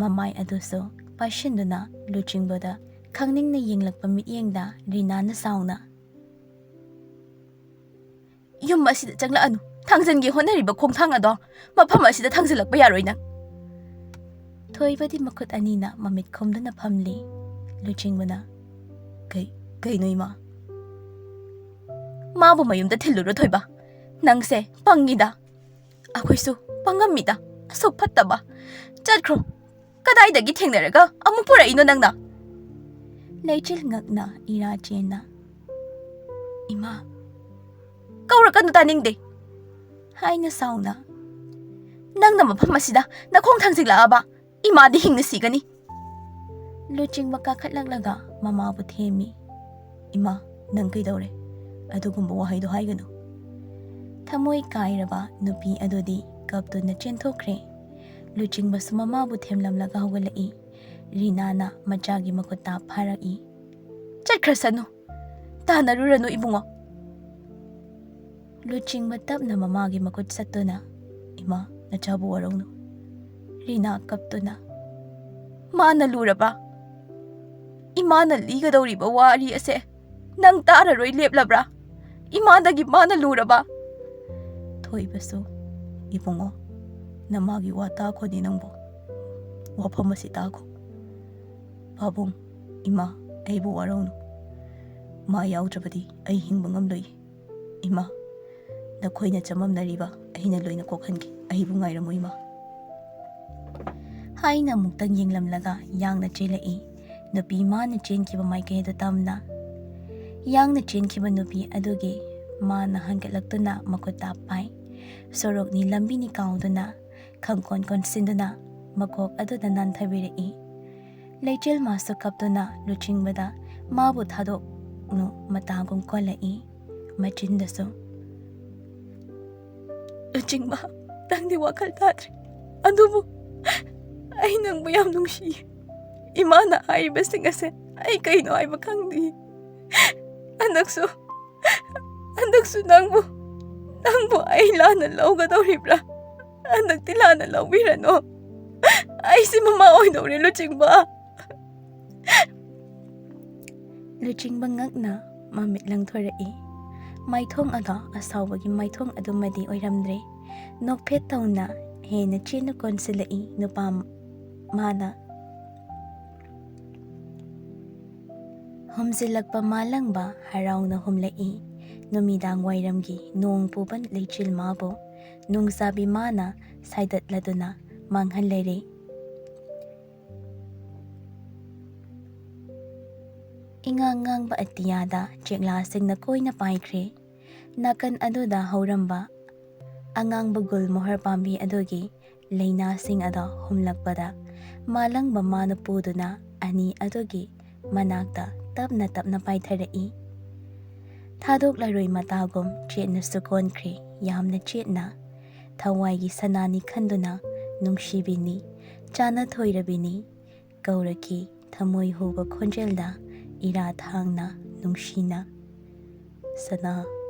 ꯃꯃꯥꯏ ꯑꯗꯨꯁꯨ ꯄꯥꯏꯁꯤꯟꯗꯨꯅ ꯂꯨꯆꯤꯡꯕꯗ ꯈꯪꯅꯤꯡꯅ ꯌꯦꯡꯂꯛꯄ ꯃꯤꯠꯌꯦꯡꯗ ꯔꯤꯅꯥꯅ ꯁꯥꯎꯅ, "ꯌꯨꯝ ꯑꯁꯤꯗ ꯆꯪꯂꯛꯑꯅꯨ꯫ ꯊꯥꯡꯖꯟꯒꯦ ꯍꯣꯠꯅꯔꯤꯕ ꯈꯣꯡꯊꯥꯡ ꯑꯗꯣ ꯃꯐꯝ ꯑꯁꯤꯗ ꯊꯥꯡꯖꯜꯂꯛꯄ ꯌꯥꯔꯣꯏ ꯅꯪ"꯫ ꯊꯣꯏꯕꯗꯤ ꯃꯈꯨꯠ ꯑꯅꯤꯅ ꯃꯃꯤꯠ ꯈꯨꯝꯗꯨꯅ ꯐꯝꯂꯤ꯫ ꯂꯨꯆꯤꯡꯕꯅ, "ꯀꯩ, ꯀꯩꯅꯣ ꯏꯃꯥ?" ꯃꯥꯕꯨ ꯃꯌꯨꯝꯗ ꯊꯤꯜꯂꯨꯔꯣ ꯊꯣꯏꯕ꯫ ꯅꯪꯁꯦ ꯄꯪꯉꯤꯗ꯫ ꯑꯩꯈꯣꯏꯁꯨ ꯄꯪꯉꯝꯃꯤꯗ꯫ ꯑꯁꯨꯛ ꯐꯠꯇꯕ꯫ ꯆꯠꯈ꯭ꯔꯣ꯫ ꯀꯗꯥꯏꯗꯒꯤ ꯊꯦꯡꯅꯔꯒ ꯑꯃꯨꯛ ꯄꯨꯔꯛꯏꯅꯣ ꯅꯪꯅ? ꯂꯩꯆꯤꯜ ꯉꯛꯅ ꯏꯔꯥ ꯆꯦꯟꯅ, "ꯏꯃꯥ, ꯀꯧꯔꯛꯀꯅꯨ, ꯇꯥꯅꯤꯡꯗꯦ!" ꯍꯥꯏꯅ ꯁꯥꯎꯅ, "ꯅꯪꯅ ꯃꯐꯝ ꯑꯁꯤꯗ ꯅꯈꯣꯡ ꯊꯥꯡꯖꯤꯜꯂꯛꯑꯕ? ꯏꯃꯥꯗꯤ ꯍꯤꯡꯅ ꯁꯤꯒꯅꯤ!" ꯂꯨꯆꯤꯡꯕ ꯀꯥꯈꯠꯂꯛꯂꯒ ꯃꯃꯥꯕꯨ ꯊꯦꯝꯃꯤ꯫ "ꯏꯃꯥ, ꯅꯪ ꯀꯩꯗꯧꯔꯦ? ꯑꯗꯨꯒꯨꯝꯕ ꯋꯥꯍꯩꯗꯣ ꯍꯥꯏꯒꯅꯨ!" ꯊꯃꯣꯏ ꯀꯥꯏꯔꯕ ꯅꯨꯄꯤ ꯑꯗꯨꯗꯤ ꯀꯞꯇꯨꯅ ꯆꯦꯟꯊꯣꯛꯈ꯭ꯔꯦ꯫ ꯂꯨꯆꯤꯡꯕꯁꯨ ꯃꯃꯥꯕꯨ ꯊꯦꯝꯂꯝꯂꯒ ꯍꯧꯒꯠꯂꯛꯏ꯫ ꯔꯤꯅꯥꯅ ꯃꯆꯥꯒꯤ ꯃꯈꯨꯠꯇ ꯐꯥꯔꯛꯏ꯫ "ꯆꯠꯈ꯭ꯔꯁꯅꯨ꯫ ꯇꯥꯟꯅꯔꯨꯔꯅꯨ, ꯏꯕꯨꯡꯉꯣ!" ꯂꯨꯆꯤꯡꯕ ꯇꯞꯅ ꯃꯃꯥꯒꯤ ꯃꯈꯨꯠ ꯁꯠꯇꯨꯅ, "ꯏꯃꯥ, ꯅꯆꯥꯕꯨ ꯋꯥꯔꯧꯅꯨ꯫" ꯔꯤꯅꯥ ꯀꯞꯇꯨꯅ, "ꯃꯥꯅ ꯂꯨꯔꯕ? ꯏꯃꯥꯅ ꯂꯤꯒꯗꯧꯔꯤꯕ ꯋꯥꯔꯤ ꯑꯁꯦ ꯅꯪ ꯇꯥꯔꯔꯣꯏ ꯂꯦꯞꯂꯕ꯭ꯔꯥ? ꯏꯃꯥꯗꯒꯤ ꯃꯥꯅ ꯂꯨꯔꯕ?" ꯊꯣꯏꯕꯁꯨ, "ꯏꯕꯨꯡꯉꯣ, ꯅꯃꯥꯒꯤ ꯋꯥ ꯇꯥꯈꯣꯅꯦ ꯅꯪꯕꯨ꯫ ꯋꯥꯐꯝ ꯑꯁꯤ ꯇꯥꯈꯣ꯫ ꯄꯥꯕꯨꯡ, ꯏꯃꯥ, ꯑꯩꯕꯨ ꯋꯥꯔꯧꯅꯨ꯫ ꯃꯥ ꯌꯥꯎꯗ꯭ꯔꯕꯗꯤ ꯑꯩ ꯍꯤꯡꯕ ꯉꯝꯂꯣꯏ꯫ ꯏꯃꯥ, ꯅꯈꯣꯏꯅ ꯆꯃꯝꯅꯔꯤꯕ ꯑꯩꯅ ꯂꯣꯏꯅ ꯀꯣꯛꯍꯟꯒꯦ꯫ ꯑꯩꯕꯨ ꯉꯥꯏꯔꯝꯃꯨ, ꯏꯃꯥ꯫" ꯍꯥꯏꯅ ꯑꯃꯨꯛꯇꯪ ꯌꯦꯡꯂꯝꯂꯒ ꯌꯥꯡꯅ ꯆꯦꯜꯂꯛꯏ꯫ ꯅꯨꯄꯤ ꯃꯥꯅ ꯆꯦꯟꯈꯤꯕ ꯃꯥꯏꯀꯩꯗ ꯇꯝꯅ꯫ ꯌꯥꯡꯅ ꯆꯦꯟꯈꯤꯕ ꯅꯨꯄꯤ ꯑꯗꯨꯒꯤ ꯃꯥꯅ ꯍꯟꯒꯠꯂꯛꯇꯨꯅ ꯃꯈꯨꯠꯇ ꯄꯥꯏ꯫ ꯁꯣꯔꯣꯛꯅꯤ ꯂꯝꯕꯤꯅꯤ ꯀꯥꯎꯗꯨꯅ ꯈꯪꯀꯣꯟ ꯀꯣꯟꯁꯤꯟꯗꯨꯅ ꯃꯀꯣꯛ ꯑꯗꯨꯗ ꯅꯥꯟꯊꯕꯤꯔꯛꯏ꯫ ꯂꯩꯆꯤꯜ ꯃꯥꯁꯨ ꯀꯞꯇꯨꯅ ꯂꯨꯆꯤꯡꯕꯗ ꯃꯥꯕꯨ ꯊꯥꯗꯣꯛꯅꯨ ꯃꯇꯥꯒꯨꯝ ꯀꯣꯜꯂꯛꯏ꯫ ꯃꯆꯤꯟꯗꯁꯨ, "ꯂꯨꯆꯤꯡꯕ, ꯅꯪꯗꯤ ꯋꯥꯈꯜ ꯇꯥꯗ꯭ꯔꯦ꯫ ꯑꯗꯨꯕꯨ ꯑꯩ ꯅꯪꯕꯨ ꯌꯥꯝ ꯅꯨꯡꯁꯤꯌꯦ꯫ ꯏꯃꯥꯅ ꯍꯥꯏꯔꯤꯕꯁꯤꯡ ꯑꯁꯦ ꯑꯩ ꯀꯩꯅꯣ ꯍꯥꯏꯕ ꯈꯪꯗꯦ꯫ ꯍꯟꯗꯛꯁꯨ, ꯍꯟꯗꯛꯁꯨ ꯅꯪꯕꯨ, ꯅꯪꯕꯨ ꯑꯩ ꯂꯥꯟꯅ ꯂꯧꯒꯗꯧꯔꯤꯕ꯭ꯔꯥ? ꯍꯟꯗꯛꯇꯤ ꯂꯥꯟꯅ ꯂꯧꯕꯤꯔꯅꯨ꯫ ꯑꯩꯁꯤ ꯃꯃꯥ ꯑꯣꯏꯗꯧꯔꯦ, ꯂꯨꯆꯤꯡꯕ꯫" ꯂꯨꯆꯤꯡꯕ ꯉꯛꯅ ꯃꯃꯤꯠ ꯂꯪꯊꯣꯔꯛꯏ꯫ ꯃꯥꯏꯊꯣꯡ ꯑꯗꯣ ꯑꯁꯥꯎꯕꯒꯤ ꯃꯥꯏꯊꯣꯡ ꯑꯗꯨꯃꯗꯤ ꯑꯣꯏꯔꯝꯗ꯭ꯔꯦ꯫ ꯅꯣꯛꯐꯦꯠ ꯇꯧꯅ ꯍꯦꯟꯅ ꯆꯦꯟꯅ ꯀꯣꯟꯁꯤꯜꯂꯛꯏ ꯅꯨꯄꯥ ꯃꯥꯅ꯫ ꯍꯨꯝꯖꯤꯜꯂꯛꯄ ꯃꯥꯂꯪꯕ ꯍꯔꯥꯎꯅ ꯍꯨꯝꯂꯛꯏ꯫ ꯅꯨꯃꯤꯗꯥꯡ ꯋꯥꯏꯔꯝꯒꯤ ꯅꯣꯡ ꯄꯨꯕ ꯂꯩꯆꯤꯜ ꯃꯥꯕꯨ ꯅꯣꯡꯖꯥꯕꯤ ꯃꯥꯅ ꯁꯥꯏꯗꯠꯂꯗꯨꯅ ꯃꯥꯡꯍꯜꯂꯔꯦ꯫ ꯏꯉꯥꯡ ꯉꯥꯡꯕ ꯑꯇꯤꯌꯥꯗ ꯆꯦꯛꯂꯥꯁꯤꯡꯅ ꯀꯣꯏꯅ ꯄꯥꯏꯈ꯭ꯔꯦ꯫ ꯅꯥꯀꯟ ꯑꯗꯨꯗ ꯍꯧꯔꯝꯕ ꯑꯉꯥꯡꯕ ꯒꯨꯜꯃꯣꯍꯔ ꯄꯥꯝꯕꯤ ꯑꯗꯨꯒꯤ ꯂꯩꯅꯥꯁꯤꯡ ꯑꯗꯣ ꯍꯨꯝꯂꯛꯄꯗ, ꯃꯥꯂꯪꯕ ꯃꯥꯅ ꯄꯨꯗꯨꯅ ꯑꯅꯤ ꯑꯗꯨꯒꯤ ꯃꯅꯥꯛꯇ ꯇꯞꯅ ꯇꯞꯅ ꯄꯥꯏꯊꯔꯛꯏ꯫ ꯊꯥꯗꯣꯛꯂꯔꯣꯏ ꯃꯇꯥꯒꯨꯝ ꯆꯦꯠꯅꯁꯨ ꯀꯣꯟꯈ꯭ꯔꯦ, ꯌꯥꯝꯅ ꯆꯦꯠꯅ꯫ ꯊꯋꯥꯏꯒꯤ ꯁꯅꯥꯅꯤ ꯈꯟꯗꯨꯅ ꯅꯨꯡꯁꯤꯕꯤꯅꯤ, ꯆꯥꯅ ꯊꯣꯏꯔꯕꯤꯅꯤ, ꯀꯧꯔꯛꯈꯤ ꯊꯃꯣꯏ ꯍꯨꯕ ꯈꯣꯟꯖꯦꯜꯗ ꯏꯔꯥ ꯊꯥꯡꯅ ꯅꯨꯡꯁꯤꯅ꯫ ꯁꯅꯥ꯫